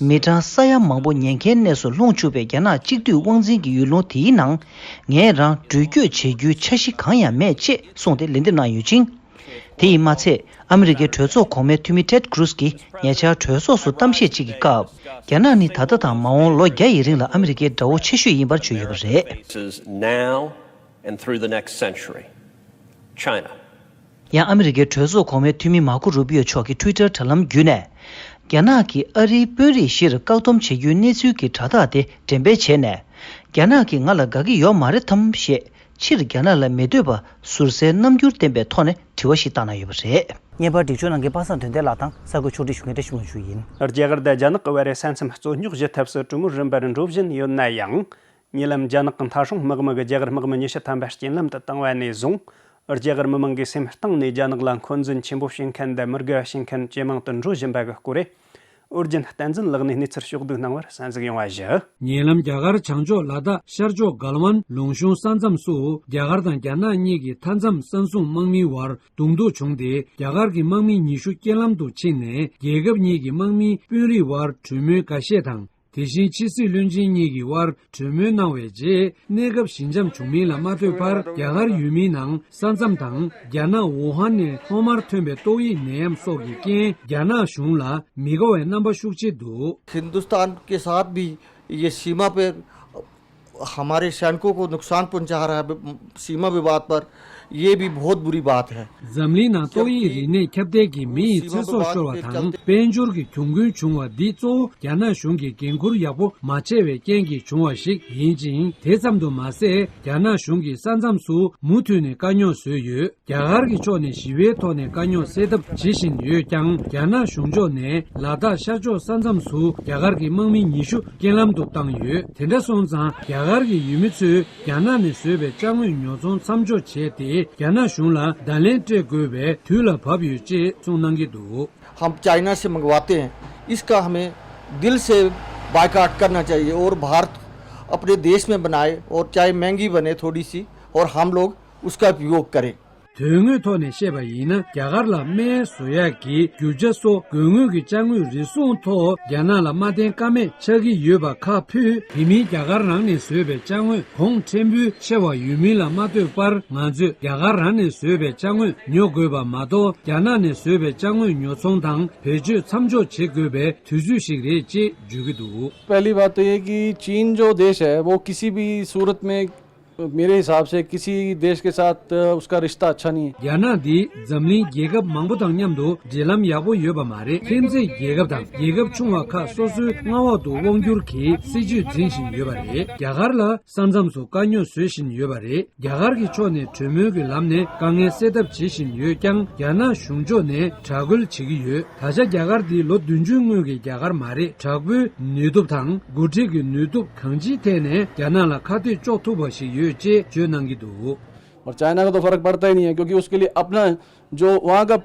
མི་གྲངས་ས་ཡ་མང་པོ་ཉེན་ཁའི་གནས་སུ་ལྷུང་བཅུག་པའི་རྒྱ་ནག་གཅིག་སྡུད་དབང་འཛིན་གྱི་ཡུལ་ལུང་དེའི་ནང་ངས་རང་འགྲུལ་སྐྱོད་བྱེད་རྒྱུའི་འཆར་གཞི་གང་ཡང་མེད་ཅེས་གསུངས་ཏེ་ལན་འདེབས་གནང་ཡོད་ཅིང་། དེ་ཡིས་མ་ཚད། ཨ་མི་རི་ཀའི་གྲོས་ཚོགས་གོང་མའི་འཐུས་མི་Ted Cruz་གྱིས་ཉེ་ཆར་གྲོས་ཚོགས་སུ་གཏམ་བཤད་ཅིག་གི་སྐབས། རྒྱ་ནག་ནི་ད་ལྟ་དང་མ་འོངས་ལོ་བརྒྱ་ཡི་རིང་ལ་ཨ་མི་རི་ཀའི་དགྲ་བོ་ཆེ་ཤོས་ཡིན་པར་བརྗོད་ཡོད་པ་རེད། Is now and through the next century, China. ཡང་ཨ་མི་རི་ཀའི་གྲོས་ཚོགས་གོང་མའི་འཐུས་མི་མར་ཀོ་རུ་པི་ཡོ་མཆོག་གིས་Twitter་དྲ་ལམ་བརྒྱུད་ནས། རྒྱ་ནག་གིས་ཨ་རིའི་དཔོན་རིགས་བཞིར་བཀག་སྡོམ་བྱེད་རྒྱུའི་གནས་ཚུལ་གྱི་དྲ་ཐག་དེ་འགྲེམས་སྤེལ་བྱས་ནས། རྒྱ་ནག་གིས་ང་ལ་དགའ་གི་ཡོད་མ་རེད་དམ་ཞེས། ཕྱིར་རྒྱ་ནག་ལ་མི་འདོད་པ་ཟུར་ཟའི་རྣམ་འགྱུར་བསྟན་པའི་ཐོག་ནས་དྲི་བ་ཞིག་བཏང་གནང་ཡོད་པ་རེད། ངེས་པར་སྒྲིག་སྦྱོར་གནང་མཁན་པ་སངས་དོན་ལྡན་ལགས་དང་གསར་འགོད་ཕྱོགས་སྒྲིག་ཞུ་མཁན་བཀྲ་ཤིས་དབང་ཕྱུག་ཡིན། རྒྱ་གར་དང་རྒྱ་ནག་གི་བར་ས་མཚམས་རྩོད་རྙོག་ཞི་ཐབས་སུ་གྲོས་མོལ་རིམ་པར་འགྲོ་བཞིན་ཡོད་ན་ཡང་། ཉེ་ལམ་རྒྱ་ནག་གི་མཐའ་སྲུང་དམག་མི་གིས་རྒྱ་གར་དམག་མི་ཉི་ཤུ་ཐམ་པ་རྐྱེན་ལམ་དུ་བཏང་བ་ནས་བཟུང་། རྒྱ་གར་མི་མང་གི་སེམས་གཏིང་ནས་རྒྱ་ནག་ལ་འཁོན་འཛིན་ཆེན་པོ་བྱེད་མཁན་དང་མི་དགེ་བ་བྱེད་མཁན་ཇེ་མང་དུ་འགྲོ་བཞིན་པ་གི་སྐོར། ཨོ་རྒྱན་བསྟན་འཛིན་ལགས་ནས་གནས་ཚུལ་ཕྱོགས་བསྡུས་གནང་བར་གསན་གཟིགས་ཡོང་བ་ཞུ། ཉེ་ལམ་རྒྱ་གར་བྱང་ཕྱོགས་ལ་དྭགས་ཤར་ཕྱོགས་གལ་ཝན་ལུང་གཤོང་ས་མཚམས་སུ་རྒྱ་གར་དང་རྒྱ་ནག་གཉིས་ཀྱི་མཐའ་མཚམས་ས་མཚུངས་དམག་མིའི་དབར་གདོང་ཐུག་བྱུང་སྟེ། རྒྱ་གར་གྱི་དམག་མི་ཉི་ཤུ་རྐྱེན་ལམ་དུ་ཕྱིན་ནས། རྒྱལ་ཁབ་གཉིས་ཀྱི་དམག་མིའི་དཔོན་རིགས་དབར་གྲོས་མོལ་འགའ་ཤས་དང་། དེ་བཞིན་ཕྱི་སྲིད་བློན་ཆེན་གཉིས་ཀྱི་དབར་གྲོས་མོལ་གནང་བའི་རྗེས། གནས་སྐབས་ཞི་འཇམ་བྱུང་མིན་ལ་མ་ལྟོས་པར། རྒྱ་གར་ཡུལ་མིའི་ནང་ས་མཚམས་དང་། རྒྱ་ནག་ཝུ་ཧན་ནས་ཐོག་མར་ཐོན་པའི་ཏོག་དབྱིབས་ནད་ཡམས་སོགས་ཀྱི་རྐྱེན། རྒྱ་ནག་གཞུང་ལ་མི་དགའ་བའི་རྣམ་པ་ཤུགས་ཆེ་འདུག། हिंदुस्तान के साथ भी ये सीमा पे हमारे सैनिकों को नुकसान पहुंचा रहा है सीमा विवाद पर, ये भी बहुत बुरी बात है। འཛམ་གླིང་ནང་ཏོག་དབྱིབས་རིམས་ནད་ཁྱབ་གདལ་གྱིས་མི་ཡི་ཚེ་སྲོག་ཤོར་བ་དང་། དཔལ་འབྱོར་གྱི་གྱོང་གུན་བྱུང་བ་འདི་གཙོ་བོ་རྒྱ་ནག་གཞུང་གིས་འགན་འཁུར་ཡག་པོ་མ་བྱས་པའི་རྐྱེན་གྱིས་བྱུང་བ་ཞིག་ཡིན་ཅིང་། དེ་ཙམ་དུ་མ་ཟད། རྒྱ་ནག་གཞུང་གིས་ས་མཚམས་སུ་མུ་མཐུད་ནས་དཀའ་རྙོག་བཟོས་ཡོད། རྒྱ་གར་གྱི་ཕྱོགས་ནས་ཞི་བའི་ཐོག་ནས་དཀའ་རྙོག་སེལ་ཐབས་བྱེད་བཞིན་ཡོད་ཀྱང་། རྒྱ་ནག་གཞུང་ཕྱོགས་ནས་ལ་དྭགས་ཤར་ཕྱོགས་ས་མཚམས་སུ་རྒྱ་གར་གྱི་དམག་མི་ཉི་ཤུ་རྐྱེན་ལམ་དུ་བཏང་ཡོད། དེ་འདྲ་སོང་ཙང་། རྒྱ་གར་གྱི་ཡུལ་མི་ཚོས་རྒྱ་ནག་ནས་བཟོས་པའི་ཅ་དངོས་ཉོ་ཚོང་མཚམས་འཇོག་བྱས་ཏེ། རྒྱ་ནག་གཞུང་ལ་བརྡ་ལན་སྤྲད་དགོས་པའི་དུས་ལ་བབ་ཡོད་ཅེས་གསུངས་གནང་གི་འདུག། हम चाइना से मंगवाते हैं, इसका हमें दिल से बायकॉट करना चाहिए और भारत अपने देश में बनाए और चाहे महंगी बने थोड़ी सी और हम लोग उसका उपयोग करें। དོན་དངོས་ཐོག་ནས་བཤད་པ་ཡིན་ན། རྒྱ་གར་ལ་སྨན་བཟོ་ཡག་གི་རྒྱུ་ཆ་སོགས་དགོས་ངེས་ཀྱི་ཅ་དངོས་རེ་ཟུང་ཐོག་རྒྱ་ནག་ལ་མ་བརྟེན་ཀ་མེད་ཆགས་ཀྱི་ཡོད་པ་ཁ་ཕུད། དེ་མིན་རྒྱ་གར་རང་ནས་བཟོས་པའི་ཅ་དངོས་གོང་ཕྲན་བུ་ཆེ་བ་ཡོད་མིན་ལ་མ་ལྟོས་པར། ང་ཚོས་རྒྱ་གར་རང་ནས་བཟོས་པའི་ཅ་དངོས་ཉོ་དགོས་པ་མ་གཏོགས། རྒྱ་ནག་ནས་བཟོས་པའི་ཅ་དངོས་ཉོ་ཚོང་དང་བེད་སྤྱོད་མཚམས་འཇོག་བྱེད་དགོས་པའི་དུས་ཚོད་ཞིག་རེད་ཅེས་བརྗོད་ཀྱི་འདུག། पहली बात तो ये कि चीन जो देश है, वो किसी भी सूरत में, मेरे हिसाब से, किसी देश के साथ उसका रिश्ता अच्छा नहीं है। རྒྱ་ནག་འདི་འཛམ་གླིང་རྒྱལ་ཁབ་མང་པོ་དང་མཉམ་དུ་འབྲེལ་ལམ་ཡག་པོ་ཡོད་པ་མ་རེད། ཁྱིམ་མཚེས་རྒྱལ་ཁབ་དང་རྒྱལ་ཁབ་ཆུང་བ་ཁག་སོ་སོའི་མངའ་འོག་ཏུ་དབང་བསྒྱུར་གྱི་སྲིད་ཇུས་འཛིན་བཞིན་ཡོད་པ་རེད། རྒྱ་གར་ལ་ས་མཚམས་སུ་དཀའ་རྙོག་བཟོ་བཞིན་ཡོད་པ་རེད། རྒྱ་གར་གྱི་ཕྱོགས་ནས་གྲོས་མོལ་གྱི་ལམ་ནས་དཀའ་ངལ་སེལ་ཐབས་བྱེད་བཞིན་ཡོད་ཀྱང་། རྒྱ་ནག་གཞུང་ཕྱོགས་ནས་དྲག་རྒོལ་བྱེད་ཀྱི་ཡོད། ད་ཆ་རྒྱ་གར་འདི་ལོ་བདུན་ཅུའི་སྔོན་གྱི་རྒྱ་གར་མ་རེད། དྲག་པོའི་ནུས་སྟོབས་དང་འགོ་ཁྲིད་ཀྱི་ནུས་སྟོབས་གང་ཅིའི་ཐད་ནས་རྒྱ་ནག་ལ་ཁ་གཏད་གཅོག་ཐུབ་པ་ཞིག་ཡོད་ཅེས་བརྗོད་གནང་གི་འདུག། और चाइना को तो फर्क पड़ता ही नहीं है, क्योंकि उसके लिए अपना जो वहाँ का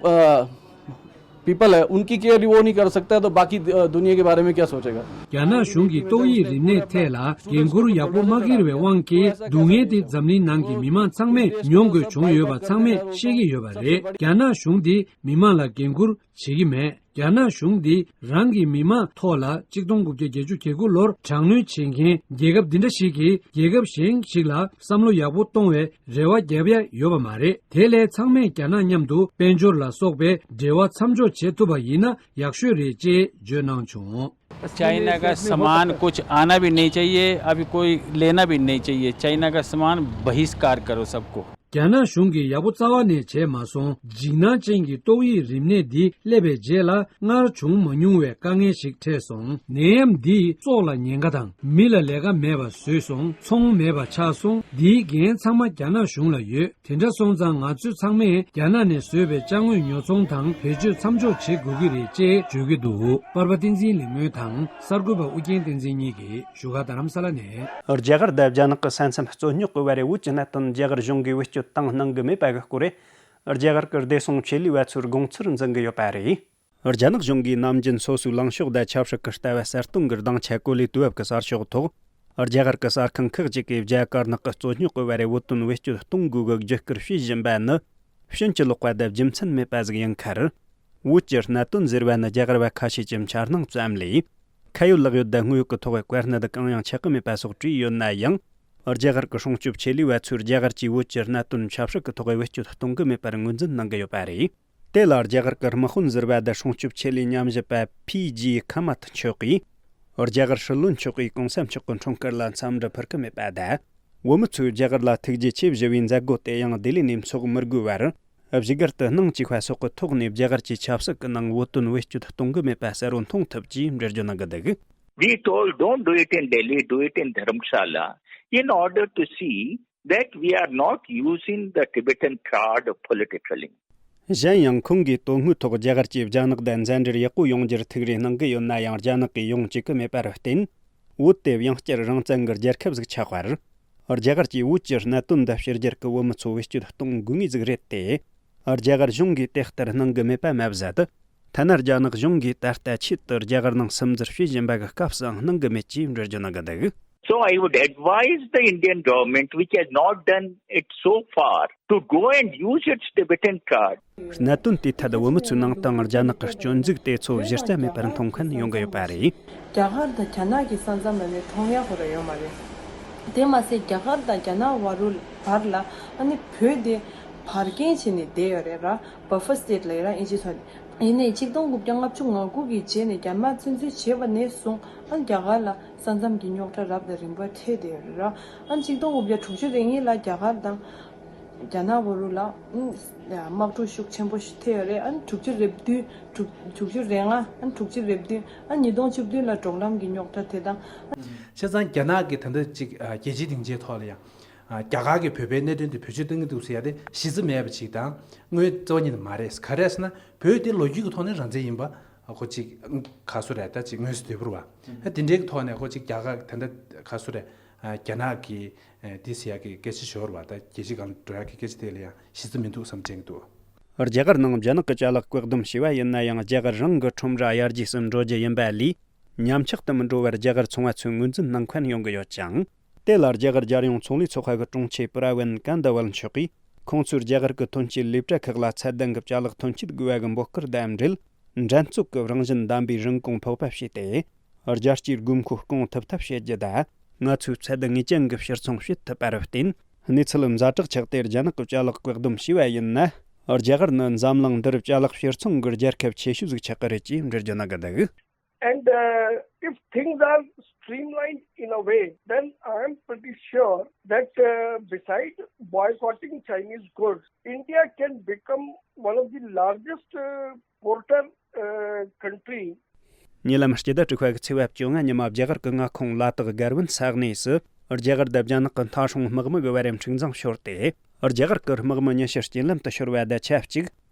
पीपल है, उनकी केयर वो नहीं कर सकता, तो बाकी दुनिया के बारे में क्या सोचेगा? རྒྱ་ནག་གཞུང་གིས་ཏོག་དབྱིབས་རིམས་ནད་ཐད་ལ་འགན་འཁུར་ཡག་པོ་མ་འཁྱེར་བའི་དབང་གིས། སྡུག་བསྔལ་དེ་འཛམ་གླིང་ནང་གི་མི་མང་ཚང་མས་མྱོང་དགོས་བྱུང་ཡོད་པ་ཚང་མས་ཤེས་ཀྱི་ཡོད་པ་རེད། རྒྱ་ནག་གཞུང་འདིས་མི་མང་ལ་འགན་འཁུར་བྱེད་ཀྱི་མེད། རྒྱ་ནག་གཞུང་འདིས་རང་གི་མི་མང་ཐོག་ལ་ཆིག་སྟོང་དགུ་བརྒྱ་བརྒྱད་ཅུ་གྱ་དགུ་ལོར་དྲག་གནོན་བྱེད་མཁན་རྒྱལ་ཁབ་འདི་འདྲ་ཞིག་གིས་རྒྱལ་ཁབ་གཞན་ཞིག་ལ་བསམ་བློ་ཡག་པོ་གཏོང་བའི་རེ་བ་རྒྱབ་ཡ་ཡོད་པ་མ་རེད། དེ་ལས་ཚང་མས་རྒྱ་ནག་མཉམ་དུ་དཔལ་འབྱོར་ལ་སོགས་པའི་འབྲེལ་བ་མཚམས་འཇོག་བྱེད་ཐུབ་པ་ཡིན་ན་ཡག་ཤོས་རེད་ཅེས་བརྗོད་གནང་བྱུང་། चाइना का सामान कुछ आना भी नहीं चाहिए, अभी कोई लेना भी नहीं चाहिए। चाइना का सामान बहिष्कार करो सबको। རྒྱ་ནག་གཞུང་གིས་ཡག་པོ་རྩ་བ་ནས་བྱས་མ་སོང་། འཇིགས་སྣང་ཅན་གྱི་ཏོག་དབྱིབས་རིམས་ནད་འདི་སླེབས་པའི་རྗེས་ལ་སྔར་བྱུང་མ་མྱོང་བའི་དཀའ་ངལ་ཞིག་འཕྲད་སོང་། ནད་ཡམས་འདིས་སྲོག་ལ་ཉེན་ཁ་དང་། མི་ལ་ལས་ཀ་མེད་པ་བཟོས་སོང་། ཚོང་མེད་པ་ཆགས་སོང་། འདིའི་འགན་ཚང་མ་རྒྱ་ནག་གཞུང་ལ་ཡོད། དེ་འདྲ་སོང་ཙང་ང་ཚོས་ཚང་མས་རྒྱ་ནག་ནས་བཟོས་པའི་ཅ་དངོས་ཉོ་ཚོང་དང་བེད་སྤྱོད་མཚམས་འཇོག་བྱེད་དགོས་ཀྱི་རེད་ཅེས་བརྗོད་ཀྱི་འདུག་པར་པ་བསྟན་འཛིན་ལེགས་སྨོན་དང་གསར་འགོད་པ་ཨུ་རྒྱན་བསྟན་འཛིན་གཉིས་ཀྱིས་བཞུགས་སྒར་རྡ་རམ་ས་ལ་ནས། རྒྱ་གར་དང་རྒྱ་ནག་གི་ས་མཚམས་རྩོད་རྙོག་གི་བར་བོད་ཀྱི་གནད་དོན་རྒྱ་གར་གཞུང་གིས་བེད་སྤྱོད་བཏང་གནང་གི་མེད་པ་གི་སྐོར། རྒྱ་གར་གྱི་བདེ་སྲུང་ཆེད་ལས་པ་ཚོས་དགོངས་ཚུལ་འཛིན་གྱི་ཡོད་པ་རེད། རྒྱ་ནག་གཞུང་གིས་ནམ་རྒྱུན་སོ་སོའི་ལངས་ཕྱོགས་དང་ཆབ་སྲིད་ཀྱི་ལྟ་བ་གསལ་སྟོན་གྱི་སྡིངས་ཆ་གོ་ལའི་དུས་བབ་ཀྱི་གསར་ཤོག་ཐོག་རྒྱ་གར་གྱི་གསར་ཁང་ཁག་ཅིག་གིས་རྒྱ་དཀར་ནག་གི་རྩོད་རྙོག་གི་བར་བོད་དོན་བེད་སྤྱོད་གཏོང་དགོས་ཀྱི་བརྗོད་སྐུལ་བྱེད་བཞིན་པ་ནི་ཕྱིན་ཅི་ལོག་པ་དང་རྒྱུ་མཚན་མེད་པ་ཟིག་ཡིན་ཁར། བོད་ཀྱི་གནད་དོན་ཟེར་བ་ནི་རྒྱ་གར་བ་ཁ་ཤས་ཀྱི་འཆར་སྣང་ཙམ་ལས། ཁ་ཡོད་ལག་ཡོད་དང་དངོས་ཡོད་ཀྱི་ཐོག་བཀའ་གནད་གང་ཡང་ཆགས་ཀྱི་མེད་པ་སོགས་བྲིས་ཡོད་ན་ཡང་། རྒྱ་གར་གྱི་སྲུང་སྐྱོབ་ཆེད་ལས་པ་ཚོས་རྒྱ་གར་གྱིས་བོད་ཀྱི་གནད་དོན་ཆབ་སྲིད་ཀྱི་ཐོག་བེད་སྤྱོད་གཏོང་གི་མེད་པར་ངོས་འཛིན་གནང་གི་ཡོད་པ་རེད། དེ་ལ་རྒྱ་གར་གྱི་དམག་དཔོན་ཟུར་པ་དང་སྲུང་སྐྱོབ་ཆེད་ལས་ཉམས་ཞིབ་པ་ཕི་ཇི་ཁ་མ་ཐི་མཆོག་གིས། རྒྱ་གར་སྲིད་བློན་མཆོག་གིས་གོང་ས་མཆོག་གི་འཁྲུངས་སྐར་ལ་འཚམས་འདྲི་ཕུལ་གྱི་མེད་པ་དང་། བོད་མི་ཚོས་རྒྱ་གར་ལ་ཐུགས་རྗེ་ཆེ་ཞུ་བའི་མཛད་སྒོ་དེ་ཡང་ལྡི་ལི་ནས་འཚོགས་མི་དགོས་པར། བཞུགས་སྒར་དུ་སྣང་བཅུག་པ་སོགས་ཀྱི་ཐོག་ནས་རྒྱ་གར་གྱི་ཆབ་སྲིད་ཀྱི་ནང་བོད་དོན་བེད་སྤྱོད་གཏོང་གི་མེད་པ་གསལ་བོ་མཐོང་ཐུབ་ཅེས་འགྲེལ་བརྗོད་གནང་གི་འདུག We told, don't do it in Delhi, do it in Dharamshala, in order to see that we are not using the Tibetan card politically. གཞན་ཡང་ཁོང་གིས་དོན་དངོས་ཐོག་རྒྱ་གར་གྱིས་རྒྱ་ནག་དང་མཛའ་འབྲེལ་ཡག་པོ་ཡོང་རྒྱུར་ཐུགས་རེ་གནང་གི་ཡོད་ན་ཡང་རྒྱ་ནག་གིས་ཡོང་བཅུག་གི་མེད་པར་བརྟེན། བོད་དེ་ཡང་བསྐྱར་རང་བཙན་གྱི་རྒྱལ་ཁབ་ཟིག་ཆགས་པར། རྒྱ་གར་གྱིས་བོད་ཀྱི་གནད་དོན་འདི་ཕྱི་རྒྱལ་གྱི་བོད་མི་ཚོ་བེད་སྤྱོད་གཏོང་དགོས་ངེས་ཟིག་རེད་དེ། རྒྱ་གར་གཞུང་གིས་དེ་ལྟར་གནང་གི་མེད་པ་མ་ཟད། ཐ་ན་རྒྱ་ནག་གཞུང་གིས་ད་ལྟ་ཆེད་དུ་རྒྱ་གར་ནང་སིམ་འཛུལ་བྱེད་བཞིན་པ་གི་སྐབས་སུའང་གནང་གི་མེད་ཅེས་འགྲེལ་བརྗོད་གནང་གི་འདུག So I would advise the Indian government, which has not done it so far, to go and use its Tibetan card. གནད་དོན་དེའི་ཐད་བོད་མི་ཚོའི་ནང་དུའང་རྒྱ་ནག་གི་སྐྱོན་འཛུགས་དེ་ཚོ་གཞི་རྩ་མེད་པར་མཐོང་མཁན་ཡོང་གི་ཡོད་པ་རེད། རྒྱ་གར་དང་རྒྱ་ནག་གི་ས་མཚམས་ལ་ནི་གྲོང་ཡག་ཁོ་ར་ཡོད་མ་རེད། དེ་མ་ཟད་རྒྱ་གར་དང་རྒྱ་ནག་བར་རུ་བར་ལ་ཨ་ནི་བོད་དེ་བར་རྐྱེན་བྱས་ནས་བསྡད་ཡོད་རེད་ར། བྷ་ཕར་སི་ཊེཊ་ལ་ཡོད་ར་ཨིན་ཇི་ཚོ་ནས། ཡིན་ནའི་ཆིག་སྟོང་དགུ་བརྒྱ་ལྔ་བཅུ་ང་དགུ་གི་རྗེས་ནས་རྒྱ་དམར་བཙན་འཛུལ་བྱས་པ་ནས་བཟུང་ཨ་ནི་རྒྱ་གར་ལ་ས་མཚམས་ཀྱི་རྙོག་དྲ་རབ་དང་རིམ་པ་འཕྲད་བསྡད་ཡོད་རེད་ར། ཨ་ནི་ཆིག་སྟོང་དགུ་བརྒྱ་དྲུག་ཅུ་རེ་གཉིས་ལ་རྒྱ་གར་དང་རྒྱ་ནག་བར་རུ་ལ་ཨ་ནི་དམག་འཁྲུག་ཤུགས་ཆེན་པོ་ཞིག་ཐེབས་ཡོད་རེད། ཨ་ནི་དྲུག་ཅུ་རེ་བདུན་དྲུག་དྲུག་ཅུ་རེ་ལྔ་ཨ་ནི་དྲུག་ཅུ་རེ་བདུན་ཨ་ནི་ཉིས་སྟོང་བཅུ་བདུན་ལ་འབྲོག་ལམ་གྱི་རྙོག་དྲ་དེ་དང་། བྱས་ཙང་རྒྱ་ནག་གི་ད་ལྟ་ཅིག་ཨ་རྒྱལ་སྤྱིའི་སྡིངས་ཆའི་ཐོག་ལ་ཡང་ཨ་རྒྱ་གར་གྱི་བོད་པའི་གནད་དོན་དེ་བེད་སྤྱོད་གཏོང་གི་འདུག་ཟེར་ཡ་དེ་གཞི་རྩ་མེད་པ་ཅིག་དང་དངོས་རྩ་བ་ཉིད་ནས་མ་རེད། ག་རེ་ཟེར་ན་བོད་དེ་ལོ་རྒྱུས་ཀྱི་ཐོག་ནས་རང་བཙན་ཡིན་པ་ཁོ་ཅིག་ག་སུ་རེད། ད་ཅིག་མངོན་གསལ་དོད་པོ་རེད་བ། ཨ་དེ་འདྲའི་ཐོག་ནས་ཁོ་ཅིག་རྒྱ་གར་ད་ལྟ་ག་སུ་རེད། ཨ་རྒྱ་ནག་གི་ཨ་དེ་ཟེར་ཡ་གི་སྐད་ཆ་ཤོར་བ་ད་རྒྱལ་སྤྱི་སྒང་ལ་འགྲོ་ཡ་གི་སྐད་ཆ་དེ་ལ་ཡང་གཞི་རྩ་མི་འདུག་བསམ་དྲན་གྱི་འདུག་རྒྱ་གར་ནང་རྒྱ་ནག་གི་ཅ་ལག་བཀག་སྡོམ་བྱས་པ་ཡིན་ན་ཡང་རྒྱ་གར་རང་གི་ཁྲོམ་ར་ཡར་རྒྱས་སུ་འགྲོ་རྒྱུ་ཡིན་པ་ལས། ཉམས་ཆག་ཏུ་མི་འགྲོ་བར་རྒྱ་གར་ཚོང་བ་ཚོས་ངོས་འཛིན་གནང་མཁན་ཡོང་གི་ཡོད་ཅིང་། དེ་ལ་རྒྱ་གར་རྒྱལ་ཡོངས་ཚོང་ལས་ཚོགས་པ་གི་དྲུང་ཆེ་པྲ་ཝིན་ཀན་ད་ཝལ་མཆོག་གིས་ཁོང་ཚོས་རྒྱ་གར་གྱི་ཐོན་སྐྱེད་ལས་གྲྭ་ཁག་ལ་ཚད་ལྡན་གྱི་ཅ་ལག་ཐོན་སྐྱེད་དགོས་པ་གི་འབོད་སྐུལ་དང་འབྲེལ། འགྲན་རྩོད་ཀྱི་རང་བཞིན་ལྡན་པའི་རིན་གོང་ཕོག་པ་བྱས་ཏེ། རྒྱལ་སྤྱིའི་དགོས་མཁོ་སྐོང་ཐུབ་ཐབས་བྱེད་རྒྱུ་དང་། ང་ཚོས་ཚད་ངེས་ཅན་གྱི་ཕྱིར་ཚོང་བྱེད་ཐུབ་པར་བརྟེན། གནས་ཚུལ་ཛ་དྲག་ཆགས་ཏེ་རྒྱ་ནག་གི་ཅ་ལག་བཀག་སྡོམ་བྱས་པ་ཡིན་ན། རྒྱ་གར་ནི་འཛམ་གླིང་འདིར་ཅ་ལག་ཕྱིར་ཚོང་གི་རྒྱལ་ཁབ་ཆེ་ཤོས་ཟིག་ཆགས་ཀྱི་རེད་ཅེས་འགྲེལ་བརྗོད་གནང་གི་འདུག And uh, if things are streamlined in a way, then I am pretty sure that uh, beside boycotting Chinese goods, India can become one of the largest uh, exporter uh, country. ཉེ་ལམ་སྤྱི་ཟླ་དྲུག་པ་གི་ཚེས་པ་བཅོ་ལྔ་ཉིན་མ་རྒྱ་གར་གྱི་མངའ་ཁོངས་ལ་དྭགས་སྒར་ཝུན་ས་གནས་སུ་རྒྱ་གར་དང་རྒྱ་ནག་གི་མཐའ་སྲུང་དམག་མི་གི་བར་འཁྲུག་འཛིང་ཤོར་ཏེ། རྒྱ་གར་གྱི་དམག་མི་ཉི་ཤུ་རྐྱེན་ལམ་དུ་ཤོར་བ་དང་ཆབས་ཅིག་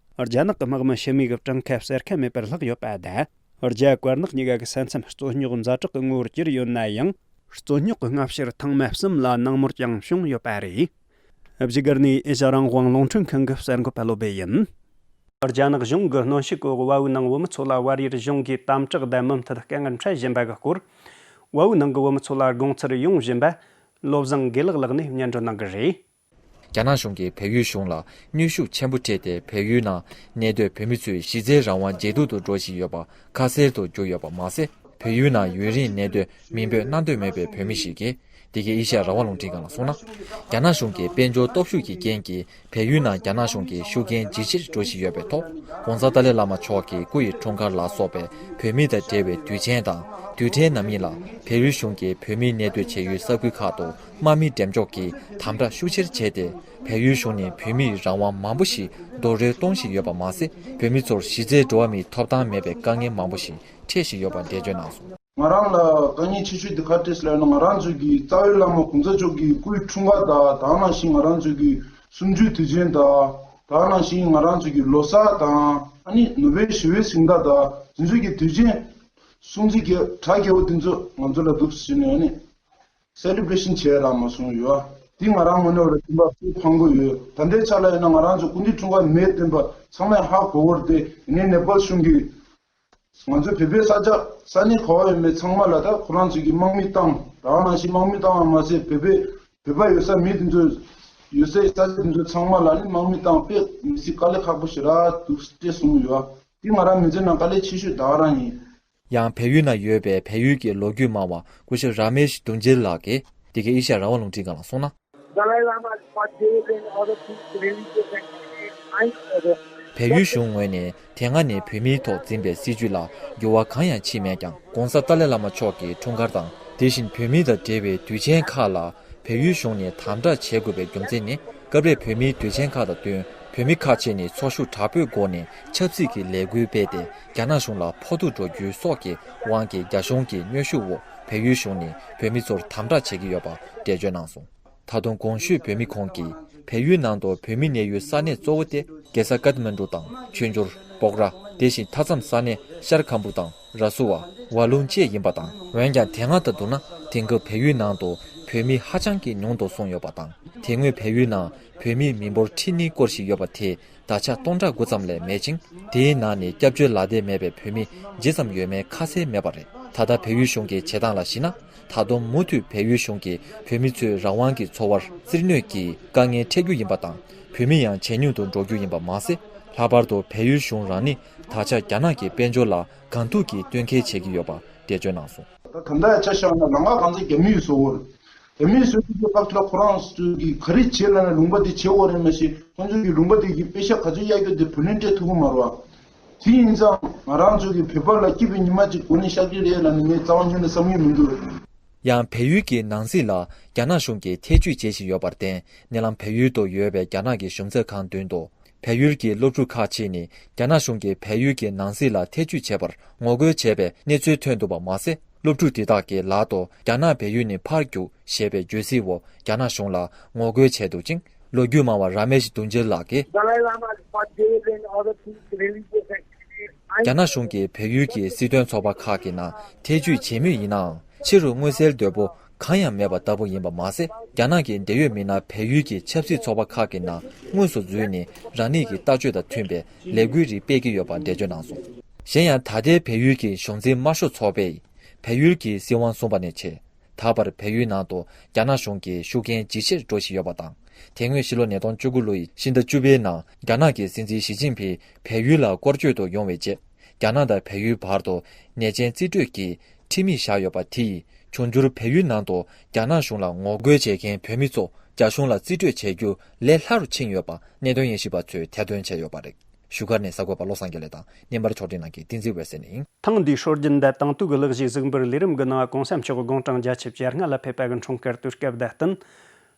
རྒྱ་ནག་གི་དམག་མི་ཕྱི་མའི་གི་གྲངས་ཀ་གསལ་ཁ་མེད་པར་ལྷག་ཡོད་པ་དང་། རྒྱ་དཀར་ནག་གཉིས་ཀ་གི་ས་མཚམས་རྩོད་རྙོག་ཛ་དྲག་གི་ངོ་བོར་གྱུར་ཡོད་ན་ཡང་། རྩོད་རྙོག་གི་སྔ་ཕྱིར་ཐེངས་མ་གསུམ་ལ་ནང་མོལ་ཀྱང་བྱུང་ཡོད་པ་རེད། བཞུགས་སྒར་ནས་ཨེ་ཤ་རང་དབང་རླུང་འཕྲིན་ཁང་གི་གསར་འགོད་པ་བློ་སྦེ་ཡིན། རྒྱ་ནག་གཞུང་གི་གནོན་ཤུགས་འོག་དབའ་བོའི་ནང་བོད་མི་ཚོ་ལ་བལ་ཡུལ་གཞུང་གིས་དམ་དྲག་དང་མུ་མཐུད་དཀའ་ངལ་འཕྲད་བཞིན་པ་གི་སྐོར། དབའ་བོའི་ནང་གི་བོད་མི་ཚོ་ལ་དགོངས་ཚུལ་ཡོང་བཞིན་པ། བློ་བཟང་དགེ་ལེགས་ལགས་ནས་སྙན་སྒྲོན་གནང་གི་རེད། རྒྱ་ནག་གཞུང་གིས་བལ་ཡུལ་གཞུང་ལ་གནོན་ཤུགས་ཆེན་པོ་སྤྲད་དེ། བལ་ཡུལ་ནང་གནས་སྡོད་བོད་མི་ཚོའི་གཞི་རྩའི་རང་དབང་ཇེ་སྡུག་ཏུ་འགྲོ་བཞིན་ཡོད་པ་ཁ་གསལ་དུ་གྱུར་ཡོད་པ་མ་ཟད། བལ་ཡུལ་ནང་ཡུན་རིང་གནས་སྡོད་མིང་འབོད་གནང་འདོད་མེད་པའི་བོད་མི་ཞིག་གིས། འདི་གའི་ཨེ་ཤ་ཡ་རང་དབང་རླུང་འཕྲིན་ཁང་ལ་གསུངས་ན། རྒྱ་ནག་གཞུང་གི་དཔལ་འབྱོར་སྟོབས་ཤུགས་ཀྱི་རྐྱེན་གྱིས་བལ་ཡུལ་ནང་རྒྱ་ནག་གཞུང་གི་ཤུགས་རྐྱེན་ཇེ་ཆེར་འགྲོ་བཞིན་ཡོད་པའི་ཐོག ྋགོང་ས་ཏཱ་ལའི་བླ་མ་མཆོག་གི་སྐུ་ཡི་འཁྲུངས་སྐར་ལ་སོགས་པའི་བོད་མི་དང་འབྲེལ་བའི་དུས་ཆེན་དང་། དུས་དྲན་རྣམ་གཉིས་ལ་བལ་ཡུལ་གཞུང་གིས་བོད་མིའི་གནས་སྡོད་བྱེད་ཡུལ་ས་ཁུལ་ཁག་ཏུ་དམག་མི་འགྲེམས་འཇོག་གིས་དམ་དྲག་ཤུགས་ཆེར་བྱས་ཏེ། བལ་ཡུལ་གཞུང་ནས་བོད་མིའི་རང་དབང་མང་པོ་ཞིག་རྡོག་རོལ་གཏོང་བཞིན་ཡོད་པ་མ་ཟད། བོད་མི་ཚོར་གཞི་རྩའི་འགྲོ་བ་མིའི་ཐོབ་ཐང་མེད་པའི་དཀའ་ངལ་མང་པོ་ཞིག་འཕྲད་བཞིན་ཡོད་པ་འགྲེལ་བརྗོད་གནང་སོང་། ང་རང་ལ་དཀའ་ངལ་ཆེ་ཤོས་དེ་ག་རེ་འཕྲད་སོང་ལབ་ན། ང་རང་ཚོའི་གི་རྩ་བའི་བླ་མ་གོང་ས་མཆོག་གི་སྐུའི་འཁྲུངས་སྐར་དང་། དེ་ནང་བཞིན་ང་རང་ཚོའི་གི་གསུམ་བཅུའི་དུས་ཆེན་དང་། དེ་ནང་བཞིན་ང་རང་ཚོའི་གི་ལོ་གསར་དང་། ཨ་ནི་ནོ་བེལ་ཞི་བའི་གཟེངས་རྟགས་དང་། དེ་ཚོའི་གི་དུས་ཆེན་སྲུང་བརྩི་གི་གྲ་རྒྱས་པོ་དེ་ཚོ་ང་ཚོ་ལ་འདུག་ཟེར་ནས། ཨ་ནི་སེ་ལི་བྷ་རེ་ཤན་བྱས་རག་མ་སོང་ཡོད། དེ་ང་རང་ངོས་ནས་བར་དུ་ཕན་གི་ཡོད། ད་ལྟའི་ཆ་ལ་ཡིན་ན་ང་རང་ཚོ་སྐུ་མདུན་འཁྲུངས་སྐར་མེད་བསྟན་པ་ཚང་མས་ཧ་གོ་གི་རེད་དེ། ཡིན་ནའི་ནེ་པཱལ་གཞུང་གིས་ང་ཚོ་བོད་པའི་ས་ཆ་ས་གནས་ག་པར་ཡོད་མེད་ཚང་མ་ལ་ད་ཁོ་རང་ཚོས་ཀྱི་དམག་མི་བཏང་། དེ་ནང་བཞིན་དམག་མི་བཏང་བ་མ་ཟད། བོད་པའི་བོད་པ་ཡོད་ས་མི་དེ་ཚོ་ཡོད་སའི་ས་ཆ་དེ་ཚོ་ཚང་མ་ལ་ནི་དམག་མི་བཏང་། དཔེ་མི་སྲིད་དཀའ་ལས་ཁག་པོ་ཞེ་དྲག་འདུག་སྤྲད་སོང་ཡོད། དེ་ང་རང་མི་ཚེ་ནང་དཀའ་ལས་ཆེ་ཤོས་དེ་ག་རང་ཡིན། ཡང་བལ་ཡུལ་ན་ཡོད་པའི་བལ་ཡུལ་གྱི་ལོ་རྒྱུས་སྨྲ་བ་སྐུ་ཞབས་ར་མེཤ་དུན་ཇེལ་ལགས་ཀྱིས། འདི་གའི་ཨེ་ཤ་ཡ་རང་དབང་རླུང་འཕྲིན་ཁང་ལ་གསུངས་ན། Dalai Lama is not there in order to religious activity in order. བལ་ཡུལ་གཞུང་ངོས་ནས་དེ་སྔ་ནས་བོད་མིའི་ཐོག་འཛིན་པའི་སྲིད་བྱུས་ལ་འགྱུར་བ་གང་ཡང་ཕྱིན་མེད་ཀྱང་། ྋགོང་ས་ཏཱ་ལའི་བླ་མ་མཆོག་གི་འཁྲུངས་སྐར་དང་། དེ་བཞིན་བོད་མི་དང་འབྲེལ་བའི་དུས་ཆེན་ཁག་ལ་བལ་ཡུལ་གཞུང་ནས་དམ་དྲག་བྱེད་དགོས་པའི་རྒྱུ་མཚན་ནི། སྐབས་རེ་བོད་མིའི་དུས་ཆེན་ཁག་དང་བསྟུན། བོད་མི་ཁག་ཅིག་ནས་ཚོགས་ཞུགས་དྲག་པོའི་སྒོ་ནས་ཆབ་སྲིད་ཀྱི་ལས་འགུལ་སྤེལ་ཏེ། རྒྱ་ནག་གཞུང་ལ་ཕོག་ཐུག་འགྲོ་རྒྱུའི་སོགས་ཀྱི་དབང་གིས། རྒྱ་གཞུང་གི་གནོན་ཤུགས་འོག་བལ་ཡུལ་གཞུང་ནས་བོད་མི་ཚོར་དམ་དྲག་བྱེད་ཀྱི་ཡོད་པ་འགྲེལ་བརྗོད་གནང་སོང་། ད་དུང་གོང་ཞུས་བོད་མི་ཁོང་གིས་བལ་ཡུལ་ནང་དུ་བོད་མི་གནས་ཡུལ་ས་གནས་གཙོ་བོ་སྟེ། རྒྱལ་ས་ཀ་ཐ་མན་གྲུ་དང་། ཆོས་འབྱོར། སྤོག་ར། དེ་བཞིན་མཐའ་མཚམས་ས་གནས་ཤར་ཁམ་བུ་དང་། ར་སུ་བ། ཝ་ལུང་བཅས་ཡིན་པ་དང་། འོན་ཀྱང་དེ་སྔ་དང་བསྡུར་ན། དེང་སྐབས་བལ་ཡུལ་ནང་དུ་བོད་མི་ཧ་ཅང་གི་ཉུང་དུ་སོང་ཡོད་པ་དང་། དེ་སྔོན་བལ་ཡུལ་ནང་བོད་མིའི་མི་འབོར་ཁྲི་གཉིས་སྐོར་ཞིག་ཡོད་པ་དེ་ད་ཆ་སྟོང་ཕྲག་དགུ་ཙམ་ལས་མེད་ཅིང་། དེའི་ནང་ནས་སྐྱབས་བཅོལ་ལག་དེབ་མེད་པའི་བོད་མི་ཇི་ཙམ་ཡོད་མེད་ཁ་གསལ་མེད་པ་རེད། ད་ལྟ་བལ་ཡུལ་གཞུང་གི་བྱེད་སྟངས་ལ་གཞིགས་ན། ད་དུང་མུ་མཐུད་བལ་ཡུལ་གཞུང་གིས་བོད་མི་ཚོའི་རང་དབང་གི་འཚོ་བར་བཙིར་གནོད་ཀྱིས་དཀའ་ངལ་འཕྲད་རྒྱུ་ཡིན་པ་དང་། བོད་མི་ཡང་ཇེ་ཉུང་དུ་འགྲོ་རྒྱུ་ཡིན་པ་མ་ཟད། ལྷག་པར་དུ་བལ་ཡུལ་གཞུང་རང་ནི་ད་ཆ་རྒྱ་ནག་གི་དཔལ་འབྱོར་ལ་གང་ཐུབ་ཀྱིས་གཏོར་སྐྱོན་བྱེད་ཀྱི་ཡོད་པ་འགྲེལ་བརྗོད་གནང་སོང་། ད་ད་ལྟ་ཆ་བཞག་ན་ལམ་ཁ་གང་ཚེ་རྒྱ་མིས་བཟོ་བོར། རྒྱ་མིས་བཟོས་དུས་ཀྱི་སྐབས་ལ་ཁོ་རང་ཚོས་ཀྱི་ག་རེ་བྱེད་ལབ་ན་ལུང་པ་དེ་བྱེད་དགོས་རེད། མ་གཞི་ཁོང་ཚོས་ཀྱི་ལུང་པ་དེ་གི་པེ་ཤ་ག་ཚོད་གཡར་རྒྱུ་དེ་བུ་ལོན་སྤྲད་ཐུབ་ཀྱི་མ་རེད་བ། དེ་ཡིན་ཙང་ང་རང་ཚོ་གི་བོད་པ་ལ་སྐྱིད་པའི་ཉི་མ་གཅིག་འགོར་ནས་ཤར་གྱི་རེད་ལབ་ནས་ངས་རྩ་བ་ཉིད་ནས་བསམ་གྱི་མི་འདུག། ཡང་བལ་ཡུལ་གྱི་ནང་སྲིད་ལ་རྒྱ་ནག་གཞུང་གིས་ཐེ་བྱུས་བྱེད་བཞིན་ཡོད་པར་བརྟེན། ཉེ་ལམ་བལ་ཡུལ་དུ་ཡོད་པའི་རྒྱ་ནག་གི་གཞུང་ཚབ་ཁང་མདུན་དུ། བལ་ཡུལ་གྱི་སློབ་ཕྲུག་ཁག་ཅིག་ནས་རྒྱ་ནག་གཞུང་གིས་བལ་ཡུལ་གྱི་ནང་སྲིད་ལ་ཐེ་བྱུས་བྱས་པར་ངོ་རྒོལ་བྱས་པའི་གནས་ཚུལ་ཐོན་འདུག་པ་མ་ཟད། སློབ་ཕྲུག་དེ་དག་གིས་ལག་ཏུ་རྒྱ་ནག་བལ་ཡུལ་ནས་ཕར་རྒྱུགས་ཞེས་པའི་བརྗོད་གཟིགས་འོག་རྒྱ་ནག་གཞུང་ལ་ངོ་རྒོལ་བྱས་འདུག་ཅིང་། ལོ་རྒྱུས་སྨྲ་བ་ར་མེཤ་དུན་ཇེ་ལགས་ཀྱིས། Dalai Lama is not there in order to religious activity. རྒྱ་ནག་གཞུང་གིས་བལ་ཡུལ་གྱི་སྲིད་དོན་ཚོགས་པ་ཁག་གི་ནང་ཐེ་བྱུས་བྱེད་མུས་ཡིན་ནའང་། ཕྱི་རུ་མངོན་གསལ་དོད་པོ་གང་ཡང་མེད་པ་ལྟ་བུ་ཡིན་པ་མ་ཟད། རྒྱ་ནག་གི་འབྲེལ་ཡོད་མི་སྣ་བལ་ཡུལ་གྱི་ཆབ་སྲིད་ཚོགས་པ་ཁག་གི་ནང་དངོས་སུ་འཛུལ་ནས་རང་ཉིད་ཀྱི་ལྟ་སྤྱོད་དང་མཐུན་པའི་ལས་འགུལ་རིགས་སྤེལ་གྱི་ཡོད་པ་འགྲེལ་བརྗོད་གནང་སོང་། གཞན་ཡང་། ད་ལྟའི་བལ་ཡུལ་གྱི་གཞུང་འཛིན་དམར་ཤོག་ཚོགས་པས་བལ་ཡུལ་གྱི་སྲིད་དབང་བཟུང་བ་ནས་བྱས། ད་བར་བལ་ཡུལ་ནང་དུ་རྒྱ་ནག་གཞུང་གི་ཤུགས་རྐྱེན་ཇེ་ཆེར་འགྲོ་བཞིན་ཡོད་པ་དང་། དེ་སྔོན་ཕྱི་ལོ་ཉིས་སྟོང་བཅུ་དགུ་ལོའི་ཕྱི་ཟླ་བཅུ་པའི་ནང་རྒྱ་ནག་གི་སྲིད་འཛིན་ཞི་ཅིན་ཕིང་བལ་ཡུལ་ལ་སྐོར་སྐྱོད་དུ་ཡོང་བའི་རྗེས། རྒྱ་ནག་དང་བལ་ཡུལ་བར་དུ་ནད་ཆེན་རྩིས་སྤྲོད་ཀྱི་ཁྲིམས་ཡིག་བཞག་ཡོད་པ་དེ་ཡིས། འབྱུང་འགྱུར་བལ་ཡུལ་ནང་དུ་རྒྱ་ནག་གཞུང་ལ་ངོ་རྒོལ་བྱེད་མཁན་བོད་མི་ཚོ་རྒྱ་གཞུང་ལ་རྩིས་སྤྲོད་བྱེད་རྒྱུ་ལས་སླ་རུ་ཕྱིན་ཡོད་པ་གནད་དོན་དབྱེ་ཞིབ་པ་ཚོས་ཐེར་འདོན་བྱས་ཡོད་པ་རེད། བཞུགས་སྒར་ནས་གསར་འགོད་པ་བློ་བཟང་དགེ་ལེགས་དང་། བརྙན་པར་ཕྱོགས་སྒྲིག་གནང་མཁན་བསྟན་འཛིན་འོད་ཟེར་ནས་ཡིན། ཐེངས་འདིའི་སྲོལ་རྒྱུན་དང་དང་དུས་ཀྱི་ལེགས་བཞེས་གཟིགས་འབུལ་ལས་རིམ་གྱི་ནང་། ྋགོང་ས་མཆོག་དགུང་གྲངས་བརྒྱད་ཅུ་གྱ་ལྔ་ལ་ཕེབས་པ་གི་འཁྲུངས་སྐར་དུས་སྐབས་དང་བསྟུན།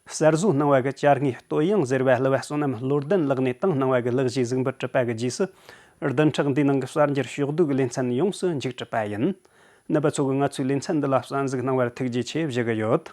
གསར་བཟོ་གནང་བ་གི་བཅར་དངོས་བསྟོད་དབྱངས་ཟེར་བ་གླུ་བ་བསོད་ནམས་བློ་ལྡན་ལགས་ནས་བཏང་གནང་བ་གི་ལེགས་བཞེས་གཟིགས་འབུལ་གྲུབ་པ་གི་རྗེས་སུ། བདུན་ཕྲག་འདིའི་ནང་གི་གསར་འགྱུར་ཕྱོགས་བསྡུས་ཀྱི་ལེ་ཚན་ཡོངས་སུ་མཇུག་གྲུབ་པ་ཡིན། རྣམ་པ་ཚོ་གིས་ང་ཚོའི་ལེ་ཚན་འདི་ལ་གསན་གཟིགས་གནང་བར་ཐུགས་རྗེ་ཆེ་ཞུ་གི་ཡོད།